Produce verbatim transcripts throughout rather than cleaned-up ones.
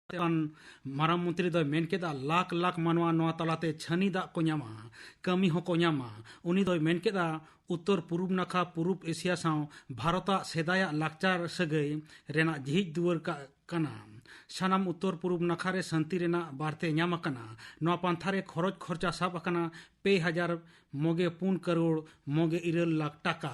ᱢᱟᱨᱟᱝ ᱢᱚᱱᱛᱨᱤ ᱫᱚᱭ ᱢᱮᱱ ᱠᱮᱫᱟ, ᱞᱟᱠᱷ ᱞᱟᱠᱷ ᱢᱟᱱᱣᱟ ᱱᱚᱣᱟ ᱛᱟᱞᱟᱛᱮ ᱪᱷᱟᱹᱱᱤ ᱫᱟᱜ ᱠᱚ ᱧᱟᱢᱟ, ᱠᱟᱹᱢᱤ ᱦᱚᱸᱠᱚ ᱧᱟᱢᱟ᱾ ᱩᱱᱤ ᱫᱚᱭ ᱢᱮᱱ ᱠᱮᱫᱟ, ᱩᱛᱛᱚᱨ ᱯᱩᱨᱩᱵ ᱱᱟᱠᱷᱟ ᱯᱩᱨᱩᱵ ᱮᱥᱤᱭᱟ ᱥᱟᱶ ᱵᱷᱟᱨᱚᱛᱟᱜ ᱥᱮᱫᱟᱭᱟᱜ ᱞᱟᱠᱪᱟᱨ ᱥᱟᱹᱜᱟᱹᱭ ᱨᱮᱱᱟᱜ ᱡᱷᱤᱡ ᱫᱩᱣᱟᱹᱨ ᱠᱟᱜ ᱠᱟᱱᱟ᱾ ᱥᱟᱱᱟᱢ ᱩᱛᱛᱚᱨ ᱯᱩᱨᱩᱵ ᱱᱟᱠᱷᱟ ᱨᱮ ᱥᱟᱱᱛᱤ ᱨᱮᱱᱟᱜ ᱵᱟᱨᱛᱮ ᱧᱟᱢ ᱟᱠᱟᱱᱟ᱾ ᱱᱚᱣᱟ ᱯᱟᱱᱛᱷᱟ ᱨᱮ ᱠᱷᱚᱨᱚᱪ ᱠᱷᱚᱨᱪᱟ ᱥᱟᱵ ᱟᱠᱟᱱᱟ ᱯᱮ ᱦᱟᱡᱟᱨ ᱢᱚᱜᱮ ᱯᱩᱱ ᱠᱟᱨᱳᱲ ᱢᱚᱜᱮ ᱤᱨᱟᱹᱞ ᱞᱟᱠᱷ ᱴᱟᱠᱟ᱾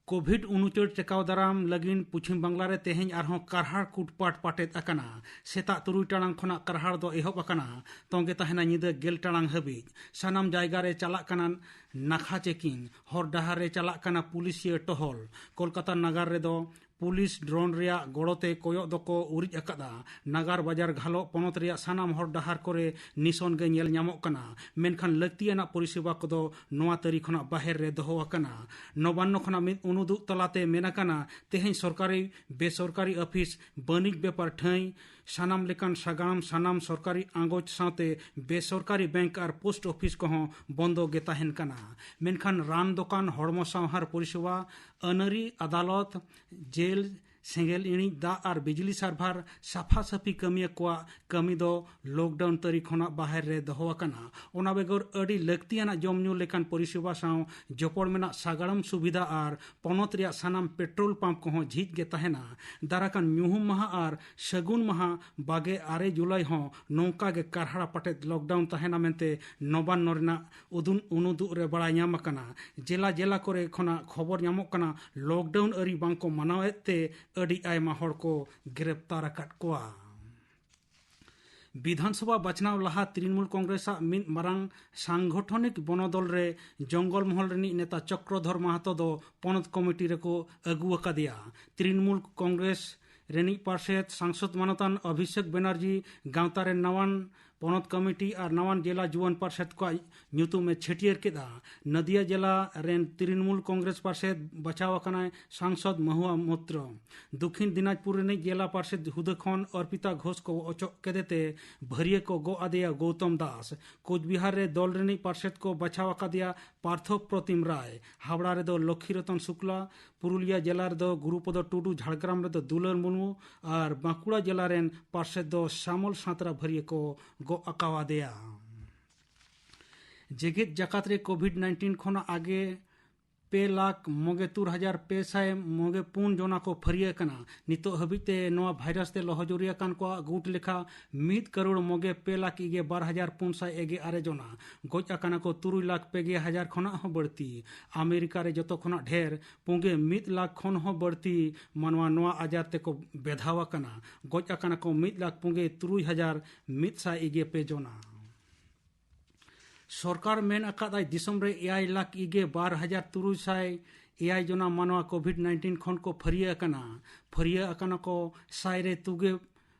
ᱠᱳᱵᱷᱤᱰ ᱩᱱᱩᱪᱟᱹᱲ ᱴᱮᱠᱟᱣ ᱫᱟᱨᱟᱢ ᱞᱟᱹᱜᱤᱫ ᱯᱚᱪᱷᱤᱢ ᱵᱟᱝᱞᱟ ᱨᱮ ᱛᱮᱦᱮᱧ ᱟᱨᱦᱚᱸ ᱠᱟᱨᱦᱟᱲ ᱠᱩᱴᱯᱟᱴ ᱯᱟᱴᱮᱫ ᱟᱠᱟᱱᱟ᱾ ᱥᱮᱛᱟᱜ ᱛᱩᱨᱩᱭ ᱴᱟᱲᱟᱝ ᱠᱷᱚᱱᱟᱜ ᱠᱟᱨᱦᱟᱲ ᱫᱚ ᱮᱦᱚᱵ ᱟᱠᱟᱱᱟ, ᱛᱚᱸᱜᱮ ᱛᱟᱦᱮᱱᱟ ᱧᱤᱫᱟᱹ ᱜᱮᱞ ᱴᱟᱲᱟᱝ ᱦᱟᱹᱵᱤᱡ᱾ ᱥᱟᱱᱟᱢ ᱡᱟᱭᱜᱟ ᱨᱮ ᱪᱟᱞᱟᱜ ᱠᱟᱱᱟ ᱱᱟᱠᱷᱟ ᱪᱮᱠᱤᱝ, ᱦᱚᱨ ᱰᱟᱦᱟᱨ ᱨᱮ ᱪᱟᱞᱟᱜ ᱠᱟᱱᱟ ᱯᱩᱞᱤᱥᱤᱭᱟᱹ ᱴᱚᱦᱚᱞ᱾ ᱠᱳᱞᱠᱟᱛᱟ ᱱᱟᱜᱟᱨ ᱨᱮᱫᱚ ᱯᱩᱞᱤᱥ ᱰᱨᱳᱱ ᱨᱮᱭᱟᱜ ᱜᱚᱲᱚᱛᱮ ᱠᱚᱭᱚᱜ ᱫᱚᱠᱚ ᱩᱨᱤᱡ ᱟᱠᱟᱫᱟ᱾ ᱱᱟᱜᱟᱨ ᱵᱟᱡᱟᱨ ᱜᱷᱟᱞᱚᱜ ᱯᱚᱱᱚᱛ ᱨᱮᱭᱟᱜ ᱥᱟᱱᱟᱢ ᱦᱚᱨ ᱰᱟᱦᱟᱨ ᱠᱚᱨᱮ ᱱᱤᱥᱚᱱ ᱜᱮ ᱧᱮᱞ ᱧᱟᱢᱚᱜ ᱠᱟᱱᱟ, ᱢᱮᱱᱠᱷᱟᱱ ᱞᱟᱹᱠᱛᱤᱭᱟᱱᱟᱜ ᱯᱚᱨᱤᱥᱮᱵᱟ ᱠᱚᱫᱚ ᱱᱚᱣᱟ ᱛᱟᱹᱨᱤ ᱠᱷᱚᱱᱟᱜ ᱵᱟᱦᱮᱨ ᱨᱮ ᱫᱚᱦᱚ ᱟᱠᱟᱱᱟ᱾ ᱱᱚᱵᱟᱱᱱᱚ ᱠᱷᱚᱱᱟᱜ ᱢᱤᱫ ᱩᱱᱩᱫᱩᱜ ᱛᱟᱞᱟᱛᱮ ᱢᱮᱱ ᱟᱠᱟᱱᱟ, ᱛᱮᱦᱮᱧ ᱥᱚᱨᱠᱟᱨᱤ ᱵᱮᱥᱚᱨᱠᱟᱨᱤ ᱚᱯᱷᱤᱥ, ᱵᱟᱹᱱᱤᱡᱽ ᱵᱮᱯᱟᱨ ᱴᱷᱟᱹᱭ, ᱥᱟᱱᱟᱢ ᱞᱮᱠᱟᱱ ᱥᱟᱜᱟᱲᱚᱢ, ᱥᱟᱱᱟᱢ ᱥᱚᱨᱠᱟᱨᱤ ᱟᱸᱜᱚᱪ ᱥᱟᱶᱛᱮ ᱵᱮᱥᱚᱨᱠᱟᱨᱤ ᱵᱮᱝᱠ ᱟᱨ ᱯᱳᱥᱴ ᱚᱯᱷᱤᱥ ᱠᱚᱦᱚᱸ ᱵᱚᱱᱫᱚ ᱜᱮ ᱛᱟᱦᱮᱱ ᱠᱟᱱᱟ᱾ ᱢᱮᱱᱠᱷᱟᱱ ᱨᱟᱱ ᱫᱚᱠᱟᱱ, ᱦᱚᱲᱢᱚ ᱥᱟᱶᱦᱟᱨ ᱯᱚᱨᱤᱥᱮᱵᱟ, ᱟᱹᱱᱟᱹᱨᱤ ᱟᱫᱟᱞᱚᱛ, ᱡᱮᱞ, ᱥᱮᱸᱜᱮᱞ ᱤᱬᱤᱡ, ᱫᱟᱜ ᱟᱨ ᱵᱤᱡᱽᱞᱤ ᱥᱟᱨᱵᱷᱟᱨ, ᱥᱟᱯᱷᱟ ᱥᱟᱹᱯᱷᱤ ᱠᱟᱹᱢᱤᱭᱟᱹ ᱠᱚᱣᱟᱜ ᱠᱟᱹᱢᱤ ᱫᱚ ᱞᱚᱠᱰᱟᱣᱩᱱ ᱛᱟᱹᱨᱤ ᱠᱷᱚᱱᱟᱜ ᱵᱟᱦᱮᱨ ᱨᱮ ᱫᱚᱦᱚ ᱟᱠᱟᱱᱟ᱾ ᱚᱱᱟ ᱵᱮᱜᱚᱨ ᱟᱹᱰᱤ ᱞᱟᱹᱠᱛᱤᱭᱟᱱᱟᱜ ᱡᱚᱢ ᱧᱩ ᱞᱮᱠᱟᱱ ᱯᱚᱨᱤᱥᱮᱵᱟ ᱥᱟᱶ ᱡᱚᱯᱚᱲ ᱢᱮᱱᱟᱜ ᱥᱟᱜᱟᱲᱚᱢ ᱥᱩᱵᱤᱫᱷᱟ ᱟᱨ ᱯᱚᱱᱚᱛ ᱨᱮᱭᱟᱜ ᱥᱟᱱᱟᱢ ᱯᱮᱴᱨᱳᱞ ᱯᱟᱢᱯ ᱠᱚᱦᱚᱸ ᱡᱷᱤᱡ ᱜᱮ ᱛᱟᱦᱮᱱᱟ᱾ ᱫᱟᱨᱟᱠᱟᱱ ᱧᱩᱦᱩᱢ ᱢᱟᱦᱟ ᱟᱨ ᱥᱟᱹᱜᱩᱱ ᱢᱟᱦᱟ ᱵᱟᱜᱮ ᱟᱨᱮ ᱡᱩᱞᱟᱭ ᱦᱚᱸ ᱱᱚᱝᱠᱟ ᱜᱮ ᱠᱟᱨᱦᱟᱲᱟ ᱯᱟᱴᱮᱫ ᱞᱚᱠᱰᱟᱣᱩᱱ ᱛᱟᱦᱮᱱᱟ ᱢᱮᱱᱛᱮ ᱱᱚᱵᱟᱱᱱᱚ ᱨᱮᱱᱟᱜ ᱩᱫᱩᱱ ᱩᱱᱩᱫᱩᱜ ᱨᱮ ᱵᱟᱲᱟᱭ ᱧᱟᱢ ᱟᱠᱟᱱᱟ᱾ ᱡᱮᱞᱟ ᱡᱮᱞᱟ ᱠᱚᱨᱮ ᱠᱷᱚᱱᱟᱜ ᱠᱷᱚᱵᱚᱨ ᱧᱟᱢᱚᱜ ᱠᱟᱱᱟ, ᱞᱚᱠᱰᱟᱣᱩᱱ ᱟᱹᱨᱤ ᱵᱟᱝᱠᱚ ᱢᱟᱱᱟᱣᱮᱫ ᱛᱮ ᱟᱹᱰᱤ ᱟᱭᱢᱟ ᱦᱚᱲ ᱠᱚ ᱜᱨᱮᱯᱛᱟᱨ ᱟᱠᱟᱫ ᱠᱚᱣᱟ᱾ ᱵᱤᱫᱷᱟᱱᱥᱚᱵᱷᱟ ᱵᱟᱪᱷᱱᱟᱣ ᱞᱟᱦᱟ ᱛᱨᱤᱱᱢᱩᱞ ᱠᱚᱝᱜᱨᱮᱥᱟᱜ ᱢᱤᱫ ᱢᱟᱨᱟᱝ ᱥᱟᱝᱜᱚᱴᱷᱚᱱᱤᱠ ᱵᱚᱱᱚᱫᱚᱞ ᱨᱮ ᱡᱚᱝᱜᱚᱞ ᱢᱚᱦᱚᱞ ᱨᱤᱱᱤᱡ ᱱᱮᱛᱟ ᱪᱚᱠᱨᱚᱫᱷᱚᱨ ᱢᱟᱦᱟᱛᱚ ᱫᱚ ᱯᱚᱱᱚᱛ ᱠᱚᱢᱤᱴᱤ ᱨᱮᱠᱚ ᱟᱹᱜᱩ ᱟᱠᱟᱫᱮᱭᱟ᱾ ᱛᱨᱤᱱᱢᱩᱞ ᱠᱚᱝᱜᱨᱮᱥ ᱨᱤᱱᱤᱡ ᱯᱟᱨᱥᱮᱛ ᱥᱟᱝᱥᱚᱫ ᱢᱟᱱᱚᱛᱟᱱ ᱚᱵᱷᱤᱥᱮᱠ ᱵᱮᱱᱟᱨᱡᱤ ᱜᱟᱶᱛᱟ ᱨᱮᱱ ᱱᱟᱣᱟᱱ ᱯᱚᱱᱚᱛ ᱠᱚᱢᱤᱴᱤ ᱟᱨ ᱱᱟᱣᱟᱱ ᱡᱮᱞᱟ ᱡᱩᱣᱟᱹᱱ ᱯᱟᱨᱥᱮᱛ ᱠᱚᱣᱟᱜ ᱧᱩᱛᱩᱢ ᱮ ᱪᱷᱟᱹᱴᱭᱟᱹᱨ ᱠᱮᱫᱟ᱾ ᱱᱚᱫᱤᱭᱟ ᱡᱮᱞᱟ ᱨᱮᱱ ᱛᱨᱤᱱᱢᱩᱞ ᱠᱚᱝᱜᱨᱮᱥ ᱯᱟᱨᱥᱮᱛ ᱵᱟᱪᱷᱟᱣ ᱟᱠᱟᱱᱟᱭ ᱥᱟᱝᱥᱚᱫ ᱢᱟᱦᱩᱣᱟ ᱢᱳᱭᱛᱨᱚ᱾ ᱫᱚᱠᱷᱤᱱ ᱫᱤᱱᱟᱡᱽᱯᱩᱨ ᱨᱤᱱᱤᱡ ᱡᱮᱞᱟ ᱯᱟᱨᱥᱮᱛ ᱦᱩᱫᱟᱹ ᱠᱷᱚᱱ ᱚᱨᱯᱤᱛᱟ ᱜᱷᱳᱥ ᱠᱚ ᱚᱪᱚᱜ ᱠᱮᱫᱮ ᱛᱮ ᱵᱷᱟᱹᱨᱭᱟᱹ ᱠᱚ ᱜᱚᱜ ᱟᱫᱮᱭᱟ ᱜᱳᱣᱛᱚᱢ ᱫᱟᱥ᱾ ᱠᱳᱪᱵᱤᱦᱟᱨ ᱨᱮ ᱫᱚᱞ ᱨᱤᱱᱤᱡ ᱯᱟᱨᱥᱮᱛ ᱠᱚ ᱵᱟᱪᱷᱟᱣ ᱟᱠᱟᱫᱮᱭᱟ ᱯᱟᱨᱛᱷᱚ ᱯᱨᱚᱛᱤᱢ ᱨᱟᱭ᱾ ᱦᱟᱣᱲᱟ ᱨᱮᱫᱚ ᱞᱚᱠᱠᱷᱤ ᱨᱚᱛᱚᱱ ᱥᱩᱠᱞᱟ, ᱯᱩᱨᱩᱞᱤᱭᱟ ᱡᱮᱞᱟ ᱨᱮᱫᱚ ᱜᱩᱨᱩᱯᱚᱫᱚ ᱴᱩᱰᱩ, ᱡᱷᱟᱲᱜᱨᱟᱢ ᱨᱮᱫᱚ ᱫᱩᱞᱟᱹᱲ ᱢᱩᱨᱢᱩ ᱟᱨ ᱵᱟᱸᱠᱩᱲᱟ ᱡᱮᱞᱟ ᱨᱮᱱ ᱯᱟᱨᱥᱮᱛ ᱫᱚ ᱥᱟᱢᱚᱞ ᱥᱟᱸᱛᱨᱟ ᱵᱷᱟᱹᱨᱭᱟᱹ ᱠᱚ ᱜᱚᱜ ᱟᱠᱟᱣᱟᱫᱮᱭᱟ᱾ ᱡᱮᱜᱮᱛ ᱡᱟᱠᱟᱛ ᱨᱮ ᱠᱳᱵᱷᱤᱰ ᱱᱟᱭᱤᱱᱴᱤᱱ ᱠᱷᱚᱱᱟᱜ ᱟᱜᱮ ᱯᱮ ᱞᱟᱠᱷ ᱢᱚᱜᱮ ᱛᱩᱨ ᱦᱟᱡᱟᱨ ᱯᱮ ᱥᱟᱭ ᱢᱚᱜᱮ ᱯᱩᱱ ᱡᱚᱱᱟ ᱠᱚ ᱯᱷᱟᱹᱨᱭᱟᱹ ᱟᱠᱟᱱᱟ᱾ ᱱᱤᱛᱚᱜ ᱦᱟᱹᱵᱤᱡ ᱛᱮ ᱱᱚᱣᱟ ᱵᱷᱟᱭᱨᱟᱥ ᱛᱮ ᱞᱚᱦᱚᱡᱩᱨᱤ ᱟᱠᱟᱱ ᱠᱚᱣᱟᱜ ᱜᱩᱴ ᱞᱮᱠᱷᱟ ᱢᱤᱫ ᱠᱟᱨᱳᱲ ᱢᱚᱜᱮ ᱯᱮ ᱞᱟᱠᱷ ᱤᱜᱮ ᱵᱟᱨ ᱦᱟᱡᱟᱨ ᱯᱩᱱ ᱥᱟᱭ ᱮᱜᱮ ᱟᱨᱮ ᱡᱚᱱᱟ᱾ ᱜᱚᱡ ᱟᱠᱟᱱᱟ ᱠᱚ ᱛᱩᱨᱩᱭ ᱞᱟᱠᱷ ᱯᱮᱜᱮ ᱦᱟᱡᱟᱨ ᱠᱷᱚᱱᱟᱜ ᱦᱚᱸ ᱵᱟᱹᱲᱛᱤ᱾ ᱟᱢᱮᱨᱤᱠᱟ ᱨᱮ ᱡᱚᱛᱚ ᱠᱷᱚᱱᱟᱜ ᱰᱷᱮᱨ ᱯᱩᱸᱜᱮ ᱢᱤᱫ ᱞᱟᱠᱷ ᱠᱷᱚᱱ ᱦᱚᱸ ᱵᱟᱹᱲᱛᱤ ᱢᱟᱱᱣᱟ ᱱᱚᱣᱟ ᱟᱡᱟᱨ ᱛᱮᱠᱚ ᱵᱮᱫᱷᱟᱣ ᱟᱠᱟᱱᱟ᱾ ᱜᱚᱡ ᱟᱠᱟᱱᱟ ᱠᱚ ᱢᱤᱫ ᱞᱟᱠᱷ ᱯᱩᱸᱜᱮ ᱛᱩᱨᱩᱭ ᱦᱟᱡᱟᱨ ᱢᱤᱫ ᱥᱟᱭ ᱤᱜᱮ ᱯᱮ ᱡᱚᱱᱟ᱾ ᱥᱚᱨᱠᱟᱨ ᱢᱮᱱ ᱟᱠᱟᱫᱟᱭ, ᱫᱤᱥᱚᱢ ᱨᱮ ᱮᱭᱟᱭ ᱞᱟᱠᱷ ᱤᱜᱮ ᱵᱟᱨ ᱦᱟᱡᱟᱨ ᱛᱩᱨᱩᱭ ᱥᱟᱭ ᱮᱭᱟᱭ ᱡᱚᱱᱟ ᱢᱟᱱᱣᱟ ᱠᱳᱵᱷᱤᱰ ᱱᱟᱭᱤᱱᱴᱤᱱ ᱠᱷᱚᱱ ᱠᱚ ᱯᱷᱟᱹᱨᱭᱟᱹ ᱟᱠᱟᱱᱟ᱾ ᱯᱷᱟᱹᱨᱭᱟᱹ ᱟᱠᱟᱱᱟ ᱠᱚ ᱥᱟᱭ ᱨᱮ ᱛᱩᱜᱮ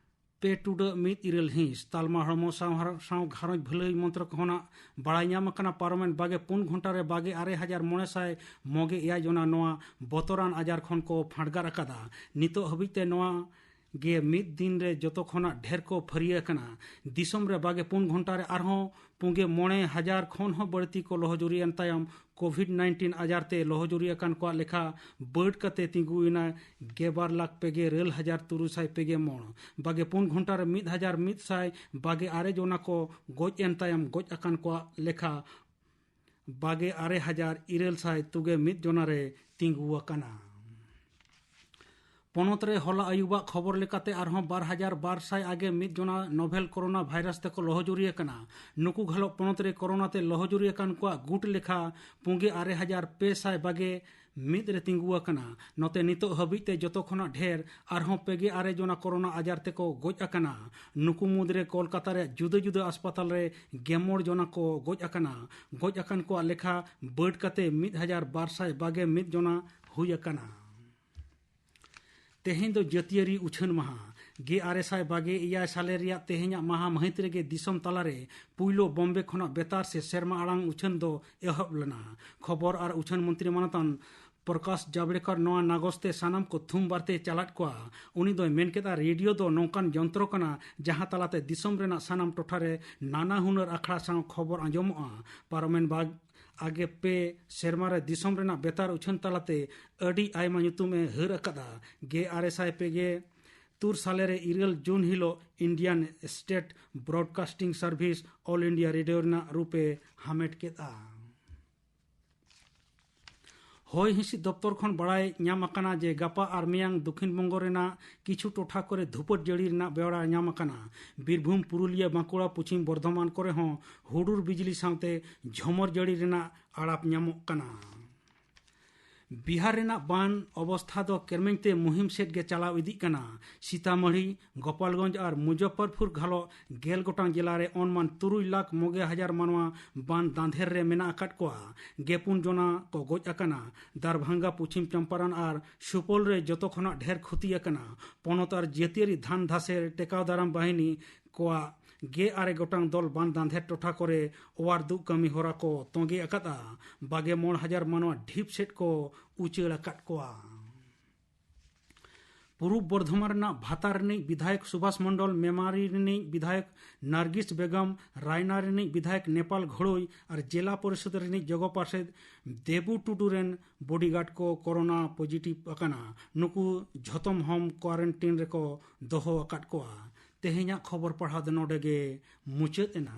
ᱯᱮ ᱴᱩᱰᱟᱹᱜ ᱢᱤᱫ ᱤᱨᱟᱹᱞ ᱦᱤᱸᱥ᱾ ᱛᱟᱞᱢᱟ ᱦᱚᱲᱢᱚ ᱥᱟᱶ, ᱥᱟᱶ ᱜᱷᱟᱨᱚᱸᱡᱽ ᱵᱷᱟᱹᱞᱟᱹᱭ ᱢᱚᱱᱛᱨᱚᱠ ᱠᱷᱚᱱᱟᱜ ᱵᱟᱲᱟᱭ ᱧᱟᱢ ᱟᱠᱟᱱᱟ, ᱯᱟᱨᱚᱢᱮᱱ ᱵᱟᱜᱮ ᱯᱩᱱ ᱜᱷᱚᱱᱴᱟ ᱨᱮ ᱵᱟᱜᱮ ᱟᱨᱮ ᱦᱟᱡᱟᱨ ᱢᱚᱬᱮ ᱥᱟᱭ ᱢᱚᱜᱮ ᱮᱭᱟᱭ ᱡᱚᱱᱟ ᱱᱚᱣᱟ ᱵᱚᱛᱚᱨᱟᱱ ᱟᱡᱟᱨ ᱠᱷᱚᱱ ᱠᱚ ᱯᱷᱟᱸᱰᱜᱟᱨ ᱟᱠᱟᱫᱟ᱾ ᱱᱤᱛᱚᱜ ᱦᱟᱹᱵᱤᱡ ᱛᱮ ᱱᱚᱣᱟ ᱜᱮ ᱢᱤᱫ ᱫᱤᱱ ᱨᱮ ᱡᱚᱛᱚ ᱠᱷᱚᱱᱟᱜ ᱰᱷᱮᱨ ᱠᱚ ᱯᱷᱟᱹᱨᱭᱟᱹ ᱟᱠᱟᱱᱟ᱾ ᱫᱤᱥᱚᱢ ᱨᱮ ᱵᱟᱜᱮ ᱯᱩᱱ ᱜᱷᱚᱱᱴᱟ ᱨᱮ ᱟᱨᱦᱚᱸ ᱯᱩᱸᱜᱮ ᱢᱚᱬᱮ ᱦᱟᱡᱟᱨ ᱠᱷᱚᱱ ᱦᱚᱸ ᱵᱟᱹᱲᱛᱤ ᱠᱚ ᱞᱚᱦᱚᱡᱩᱨᱤᱭᱮᱱ ᱛᱟᱭᱚᱢ ᱠᱳᱵᱷᱤᱰ ᱱᱟᱭᱤᱱᱴᱤᱱ ᱟᱡᱟᱨ ᱛᱮ ᱞᱚᱦᱚᱡᱩᱨᱤ ᱟᱠᱟᱱ ᱠᱚᱣᱟᱜ ᱞᱮᱠᱷᱟ ᱵᱟᱹᱰ ᱠᱟᱛᱮ ᱛᱤᱸᱜᱩᱭᱮᱱᱟ ᱜᱮᱞᱵᱟᱨ ᱞᱟᱠᱷ ᱯᱮᱜᱮ ᱤᱨᱟᱹᱞ ᱦᱟᱡᱟᱨ ᱛᱩᱨᱩᱭ ᱥᱟᱭ ᱯᱮᱜᱮ ᱢᱚᱬ᱾ ᱵᱟᱜᱮ ᱯᱩᱱ ᱜᱷᱚᱱᱴᱟ ᱨᱮ ᱢᱤᱫ ᱦᱟᱡᱟᱨ ᱢᱤᱫ ᱥᱟᱭ ᱵᱟᱜᱮ ᱟᱨᱮ ᱡᱚᱱᱟ ᱠᱚ ᱜᱚᱡ ᱮᱱ ᱛᱟᱭᱚᱢ ᱜᱚᱡ ᱟᱠᱟᱱ ᱠᱚᱣᱟᱜ ᱞᱮᱠᱷᱟ ᱵᱟᱜᱮ ᱟᱨᱮ ᱦᱟᱡᱟᱨ ᱤᱨᱟᱹᱞ ᱥᱟᱭ ᱛᱩᱜᱮ ᱢᱤᱫ ᱡᱚᱱᱟ ᱨᱮ ᱛᱤᱸᱜᱩ ᱟᱠᱟᱱᱟ᱾ ᱯᱚᱱᱚᱛ ᱨᱮ ᱦᱚᱞᱟ ᱟᱹᱭᱩᱵᱟᱜ ᱠᱷᱚᱵᱚᱨ ᱞᱮᱠᱟᱛᱮ ᱟᱨᱦᱚᱸ ᱵᱟᱨ ᱦᱟᱡᱟᱨ ᱵᱟᱨ ᱥᱟᱭ ᱟᱜᱮ ᱢᱤᱫ ᱡᱚᱱᱟ ᱱᱚᱵᱷᱮᱞ ᱠᱳᱨᱳᱱᱟ ᱵᱷᱟᱭᱨᱟᱥ ᱛᱮᱠᱚ ᱞᱚᱦᱚᱡᱩᱨᱤ ᱟᱠᱟᱱᱟ᱾ ᱱᱩᱠᱩ ᱜᱷᱟᱞᱚᱜ ᱯᱚᱱᱚᱛ ᱨᱮ ᱠᱳᱨᱳᱱᱟ ᱛᱮ ᱞᱚᱦᱚᱡᱩᱨᱤ ᱟᱠᱟᱱ ᱠᱚᱣᱟᱜ ᱜᱩᱴ ᱞᱮᱠᱷᱟ ᱯᱩᱸᱜᱮ ᱟᱨᱮ ᱦᱟᱡᱟᱨ ᱯᱮ ᱥᱟᱭ ᱵᱟᱜᱮ ᱢᱤᱫ ᱨᱮ ᱛᱤᱸᱜᱩ ᱟᱠᱟᱱᱟ᱾ ᱱᱚᱛᱮ ᱱᱤᱛᱚᱜ ᱦᱟᱹᱵᱤᱡ ᱛᱮ ᱡᱚᱛᱚ ᱠᱷᱚᱱᱟᱜ ᱰᱷᱮᱨ ᱟᱨᱦᱚᱸ ᱯᱮᱜᱮ ᱟᱨᱮ ᱡᱚᱱᱟ ᱠᱳᱨᱳᱱᱟ ᱟᱡᱟᱨ ᱛᱮᱠᱚ ᱜᱚᱡ ᱟᱠᱟᱱᱟ᱾ ᱱᱩᱠᱩ ᱢᱩᱫᱽᱨᱮ ᱠᱳᱞᱠᱟᱛᱟ ᱨᱮᱭᱟᱜ ᱡᱩᱫᱟᱹ ᱡᱩᱫᱟᱹ ᱟᱥᱯᱟᱛᱟᱞ ᱨᱮ ᱜᱮᱢᱚᱬ ᱡᱚᱱᱟ ᱠᱚ ᱜᱚᱡ ᱟᱠᱟᱱᱟ᱾ ᱜᱚᱡ ᱟᱠᱟᱱ ᱠᱚᱣᱟᱜ ᱞᱮᱠᱷᱟ ᱵᱟᱹᱰ ᱠᱟᱛᱮ ᱢᱤᱫ ᱦᱟᱡᱟᱨ ᱵᱟᱨ ᱥᱟᱭ ᱵᱟᱜᱮ ᱢᱤᱫ ᱡᱚᱱᱟ ᱦᱩᱭ ᱟᱠᱟᱱᱟ᱾ ᱛᱮᱦᱮᱧ ᱫᱚ ᱡᱟᱹᱛᱤᱭᱟᱹᱨᱤ ᱩᱪᱷᱟᱹᱱ ᱢᱟᱦᱟ᱾ ᱜᱮᱞ ᱟᱨᱮ ᱥᱟᱭ ᱵᱟᱜᱮ ᱮᱭᱟᱭ ᱥᱟᱞᱮ ᱨᱮᱭᱟᱜ ᱛᱮᱦᱮᱧᱟᱜ ᱢᱟᱦᱟ ᱢᱟᱹᱦᱤᱛ ᱨᱮᱜᱮ ᱫᱤᱥᱚᱢ ᱛᱟᱞᱟᱨᱮ ᱯᱩᱭᱞᱩ ᱵᱚᱢᱵᱮ ᱠᱷᱚᱱᱟᱜ ᱵᱮᱛᱟᱨ ᱥᱮ ᱥᱮᱨᱢᱟ ᱟᱲᱟᱝ ᱩᱪᱷᱟᱹᱱ ᱫᱚ ᱮᱦᱚᱵ ᱞᱮᱱᱟ᱾ ᱠᱷᱚᱵᱚᱨ ᱟᱨ ᱩᱪᱷᱟᱹᱱ ᱢᱚᱱᱛᱨᱤ ᱢᱟᱱᱚᱛᱟᱱ ᱯᱨᱚᱠᱟᱥ ᱡᱟᱵᱲᱮᱠᱟᱨ ᱱᱚᱣᱟ ᱱᱟᱜᱚᱡᱽ ᱛᱮ ᱥᱟᱱᱟᱢ ᱠᱚ ᱛᱷᱩᱢ ᱵᱟᱨᱛᱮᱭ ᱪᱟᱞᱟᱫ ᱠᱚᱣᱟ᱾ ᱩᱱᱤ ᱫᱚᱭ ᱢᱮᱱ ᱠᱮᱫᱟ, ᱨᱮᱰᱤᱭᱳ ᱫᱚ ᱱᱚᱝᱠᱟᱱ ᱡᱚᱱᱛᱨᱚ ᱠᱟᱱᱟ, ᱡᱟᱦᱟᱸ ᱛᱟᱞᱟᱛᱮ ᱫᱤᱥᱚᱢ ᱨᱮᱱᱟᱜ ᱥᱟᱱᱟᱢ ᱴᱚᱴᱷᱟ ᱨᱮ ᱱᱟᱱᱟ ᱦᱩᱱᱟᱹᱨ ᱟᱠᱷᱲᱟ ᱥᱟᱶ ᱠᱷᱚᱵᱚᱨ ᱟᱸᱡᱚᱢᱚᱜᱼᱟ᱾ ᱯᱟᱨᱚᱢᱮᱱ ᱵᱟᱜ ᱟᱜᱮ ᱯᱮ ᱥᱮᱨᱢᱟ ᱨᱮ ᱫᱤᱥᱚᱢ ᱨᱮᱱᱟᱜ ᱵᱮᱛᱟᱨ ᱩᱪᱷᱟᱹᱱ ᱛᱟᱞᱟᱛᱮ ᱟᱹᱰᱤ ᱟᱭᱢᱟ ᱧᱩᱛᱩᱢ ᱮ ᱦᱟᱹᱨ ᱟᱠᱟᱫᱟ᱾ ᱜᱮᱞ ᱟᱨᱮ ᱥᱟᱭ ᱯᱮ ᱜᱮ ᱛᱩᱨ ᱥᱟᱞᱮ ᱨᱮ ᱤᱨᱟᱹᱞ ᱡᱩᱱ ᱦᱤᱞᱳᱜ Indian State Broadcasting Service, All India Radio ᱨᱮᱱᱟᱜ ᱨᱩᱯ ᱮ ᱦᱟᱢᱮᱴ ᱠᱮᱫᱼᱟ᱾ ᱦᱚᱭ ᱦᱤᱸᱥᱤᱫ ᱫᱚᱯᱛᱚᱨ ᱠᱷᱚᱱ ᱵᱟᱲᱟᱭ ᱧᱟᱢ ᱟᱠᱟᱱᱟ ᱡᱮ ᱜᱟᱯᱟ ᱟᱨ ᱢᱮᱭᱟᱝ ᱫᱚᱠᱷᱤᱱ ᱵᱚᱝᱜᱚ ᱨᱮᱱᱟᱜ ᱠᱤᱪᱷᱩ ᱴᱚᱴᱷᱟ ᱠᱚᱨᱮ ᱫᱷᱩᱯᱟᱹᱴ ᱡᱟᱹᱲᱤ ᱨᱮᱱᱟᱜ ᱵᱮᱣᱨᱟ ᱧᱟᱢ ᱟᱠᱟᱱᱟ᱾ ᱵᱤᱨᱵᱷᱩᱢ, ᱯᱩᱨᱩᱞᱤᱭᱟᱹ, ᱵᱟᱸᱠᱩᱲᱟ, ᱯᱚᱪᱷᱤᱢ ᱵᱚᱨᱫᱷᱚᱢᱟᱱ ᱠᱚᱨᱮ ᱦᱚᱸ ᱦᱩᱰᱩᱨ ᱵᱤᱡᱽᱞᱤ ᱥᱟᱶᱛᱮ ᱡᱷᱚᱢᱚᱨ ᱡᱟᱹᱲᱤ ᱨᱮᱱᱟᱜ ᱟᱲᱟᱯ ᱧᱟᱢᱚᱜ ᱠᱟᱱᱟ᱾ ᱵᱤᱦᱟᱨ ᱨᱮᱱᱟᱜ ᱵᱟᱱ ᱚᱵᱚᱥᱛᱷᱟ ᱫᱚ ᱠᱮᱨᱢᱮᱧ ᱛᱮ ᱢᱩᱦᱤᱢ ᱥᱮᱫ ᱜᱮ ᱪᱟᱞᱟᱣ ᱤᱫᱤᱜ ᱠᱟᱱᱟ᱾ ᱥᱤᱛᱟᱢᱟᱲᱦᱤ, ᱜᱳᱯᱟᱞᱜᱚᱸᱡᱽ ᱟᱨ ᱢᱩᱡᱚᱯᱷᱚᱨᱯᱩᱨ ᱜᱷᱟᱞᱚᱜ ᱜᱮᱞ ᱜᱚᱴᱟᱝ ᱡᱮᱞᱟ ᱨᱮ ᱚᱱᱢᱟᱱ ᱛᱩᱨᱩᱭ ᱞᱟᱠᱷ ᱢᱚᱜᱮ ᱦᱟᱡᱟᱨ ᱢᱟᱱᱣᱟ ᱵᱟᱱ ᱫᱟᱸᱫᱷᱮᱨ ᱨᱮ ᱢᱮᱱᱟᱜ ᱟᱠᱟᱫ ᱠᱚᱣᱟ᱾ ᱜᱮᱯᱩᱱ ᱡᱚᱱᱟ ᱠᱚ ᱜᱚᱡ ᱟᱠᱟᱱᱟ᱾ ᱫᱟᱨᱵᱷᱟᱝᱜᱟ, ᱯᱚᱪᱷᱤᱢ ᱪᱚᱢᱯᱟᱨᱟᱱ ᱟᱨ ᱥᱩᱯᱚᱞ ᱨᱮ ᱡᱚᱛᱚ ᱠᱷᱚᱱᱟᱜ ᱰᱷᱮᱨ ᱠᱷᱚᱛᱤ ᱟᱠᱟᱱᱟ᱾ ᱯᱚᱱᱚᱛ ᱟᱨ ᱡᱟᱹᱛᱤᱭᱟᱹᱨᱤ ᱫᱷᱟᱱ ᱫᱷᱟᱥᱮᱨ ᱴᱮᱠᱟᱣ ᱫᱟᱨᱟᱢ ᱵᱟᱦᱤᱱᱤ ᱠᱚᱣᱟᱜ ᱜᱮᱞ ᱟᱨᱮ ᱜᱚᱴᱟᱝ ᱫᱚᱞ ᱵᱟᱱ ᱫᱟᱸᱫᱷᱮᱨ ᱴᱚᱴᱷᱟ ᱠᱚᱨᱮ ᱚᱣᱟᱨ ᱫᱩᱜ ᱠᱟᱹᱢᱤ ᱦᱚᱨᱟ ᱠᱚ ᱛᱚᱸᱜᱮ ᱟᱠᱟᱫᱼᱟ᱾ ᱵᱟᱜᱮ ᱢᱚᱬ ᱦᱟᱡᱟᱨ ᱢᱟᱱᱣᱟ ᱰᱷᱤᱯ ᱥᱮᱫ ᱠᱚ ᱩᱪᱟᱹᱲ ᱟᱠᱟᱫ ᱠᱚᱣᱟ᱾ ᱯᱩᱨᱩᱵ ᱵᱚᱨᱫᱷᱚᱢᱟᱱ ᱨᱮᱱᱟᱜ ᱵᱷᱟᱛᱟᱨ ᱨᱤᱱᱤᱡ ᱵᱤᱫᱷᱟᱭᱚᱠ ᱥᱩᱵᱷᱟᱥ ᱢᱚᱱᱰᱚᱞ, ᱢᱮᱢᱟᱨᱤ ᱨᱤᱱᱤᱡ ᱵᱤᱫᱷᱟᱭᱚᱠ ᱱᱟᱨᱜᱤᱥ ᱵᱮᱜᱚᱢ, ᱨᱟᱭᱱᱟ ᱨᱤᱱᱤᱡ ᱵᱤᱫᱷᱟᱭᱚᱠ ᱱᱮᱯᱟᱞ ᱜᱷᱳᱲᱳᱭ ᱟᱨ ᱡᱮᱞᱟ ᱯᱚᱨᱤᱥᱚᱫ ᱨᱤᱱᱤᱡ ᱡᱚᱜᱚ ᱯᱟᱨᱥᱮᱫ ᱫᱮᱵᱩ ᱴᱩᱰᱩ ᱨᱮᱱ ᱵᱚᱰᱤᱜᱟᱨᱰ ᱠᱚ ᱠᱳᱨᱳᱱᱟ ᱯᱚᱡᱤᱴᱤᱵᱷ ᱟᱠᱟᱱᱟ᱾ ᱱᱩᱠᱩ ᱡᱷᱚᱛᱚᱢ ᱦᱳᱢ ᱠᱣᱟᱨᱮᱱᱴᱤᱱ ᱨᱮᱠᱚ ᱫᱚᱦᱚ ᱟᱠᱟᱫ ᱠᱚᱣᱟ᱾ ᱛᱮᱦᱮᱧᱟᱜ ᱠᱷᱚᱵᱚᱨ ᱯᱟᱲᱦᱟᱣ ᱫᱚ ᱱᱚᱰᱮ ᱜᱮ ᱢᱩᱪᱟᱹᱫ ᱮᱱᱟ᱾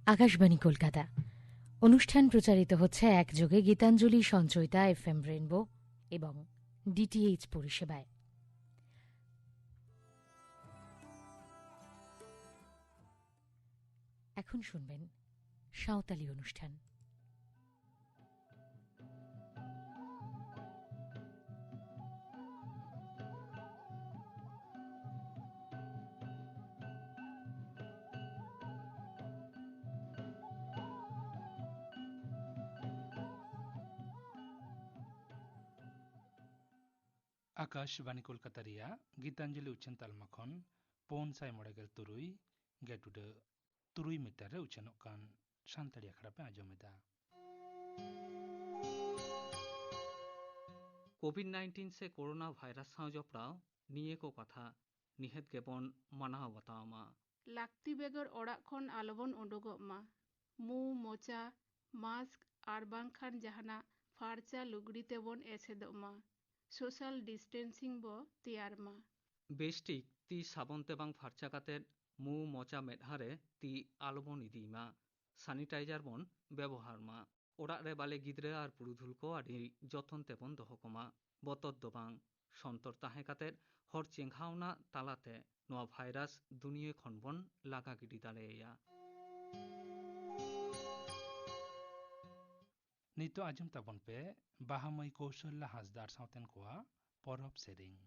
আকাশবাণী কলকাতা। অনুষ্ঠান প্রচারিত হচ্ছে একযোগে গীতাঞ্জলি, সঞ্চয়িতা, এফএম রেইনবো এবং ডিটিএইচ পরিষেবায়। এখন শুনবেন সাঁওতালি অনুষ্ঠান। ᱟᱠᱟᱥᱵᱟᱱᱤ ᱠᱳᱞᱠᱟᱛᱟ ᱨᱮᱭᱟᱜ ᱜᱤᱛᱟᱧᱡᱚᱞᱤ ᱩᱪᱷᱟᱹᱱ ᱛᱟᱞᱢᱟ ᱠᱷᱚᱱ ᱯᱩᱱ ᱥᱟᱭ ᱢᱚᱬᱮ ᱜᱮᱞ ᱛᱩᱨᱩᱭ ᱜᱮᱴ ᱩᱰᱟᱹᱜ ᱛᱩᱨᱩᱭ ᱢᱤᱴᱟᱨ ᱨᱮ ᱩᱪᱷᱟᱹᱱᱚᱜ ᱠᱟᱱ ᱥᱟᱱᱛᱟᱲᱤ ᱟᱠᱷᱲᱟ ᱯᱮ ᱟᱸᱡᱚᱢ ᱮᱫᱟ᱾ ᱠᱳᱵᱷᱤᱰ ᱱᱟᱭᱤᱱᱴᱤᱱ ᱥᱮ ᱠᱳᱨᱳᱱᱟ ᱵᱷᱟᱭᱨᱟᱥ ᱥᱟᱶ ᱡᱚᱯᱲᱟᱣ ᱱᱤᱭᱟᱹ ᱠᱚ ᱠᱟᱛᱷᱟ ᱱᱤᱦᱟᱹᱛ ᱜᱮᱵᱚᱱ ᱢᱟᱱᱟᱣ ᱵᱟᱛᱟᱣ ᱢᱟ᱾ ᱞᱟᱹᱠᱛᱤ ᱵᱮᱜᱚᱨ ᱚᱲᱟᱜ ᱠᱷᱚᱱ ᱟᱞᱚᱵᱚᱱ ᱩᱰᱩᱠᱚᱜ ᱢᱟ᱾ ᱢᱩ, ᱢᱚᱪᱟ, ᱢᱟᱥᱠ ᱟᱨ ᱵᱟᱝᱠᱷᱟᱱ ᱡᱟᱦᱟᱱᱟᱜ ᱯᱷᱟᱨᱪᱟ ᱞᱩᱜᱽᱲᱤ ᱛᱮᱵᱚᱱ ᱮᱥᱮᱫᱚᱜ ᱢᱟ᱾ ᱥᱳᱥᱟᱞ ᱰᱤᱥᱴᱮᱱᱥᱤᱝ ᱵᱚ ᱛᱮᱭᱟᱨ ᱢᱟ᱾ ᱵᱮᱥᱴᱷᱤᱠ ᱛᱤ ᱥᱟᱵᱚᱱ ᱛᱮ ᱵᱟᱝ ᱯᱷᱟᱨᱪᱟ ᱠᱟᱛᱮ ᱢᱩ, ᱢᱚᱪᱟ, ᱢᱮᱫᱦᱟ ᱨᱮ ᱛᱤ ᱟᱞᱚᱵᱚᱱ ᱤᱫᱤᱭ ᱢᱟ᱾ ᱥᱟᱱᱤᱴᱟᱭᱡᱟᱨ ᱵᱚᱱ ᱵᱮᱵᱚᱦᱟᱨ ᱢᱟ᱾ ᱚᱲᱟᱜ ᱨᱮ ᱵᱟᱞᱮ ᱜᱤᱫᱽᱨᱟᱹ ᱟᱨ ᱯᱩᱨᱩᱫᱷᱩᱞ ᱠᱚ ᱟᱹᱰᱤ ᱡᱚᱛᱚᱱ ᱛᱮᱵᱚᱱ ᱫᱚᱦᱚ ᱠᱚᱢᱟ᱾ ᱵᱚᱛᱚᱨ ᱫᱚ ᱵᱟᱝ, ᱥᱚᱱᱛᱚᱨ ᱛᱟᱦᱮᱸ ᱠᱟᱛᱮ ᱦᱚᱲ ᱪᱮᱸᱜᱷᱟᱣᱱᱟ ᱛᱟᱞᱟᱛᱮ ᱱᱚᱣᱟ ᱵᱷᱟᱭᱨᱟᱥ ᱫᱩᱱᱤᱭᱟᱹ ᱠᱷᱚᱱ ᱵᱚᱱ ᱞᱟᱜᱟ ᱜᱤᱰᱤ ᱫᱟᱲᱮᱭᱟᱭᱟ᱾ ᱱᱤᱛᱚᱜ ᱟᱸᱡᱚᱢ ᱛᱟᱵᱚᱱ ᱯᱮ ᱵᱟᱦᱟ ᱢᱟᱹᱭ ᱠᱳᱥᱚᱞᱞᱟ ᱦᱟᱸᱥᱫᱟᱜ ᱥᱟᱶᱛᱮᱱ ᱠᱚᱣᱟᱜ ᱯᱚᱨᱚᱵᱽ ᱥᱮᱨᱮᱧ᱾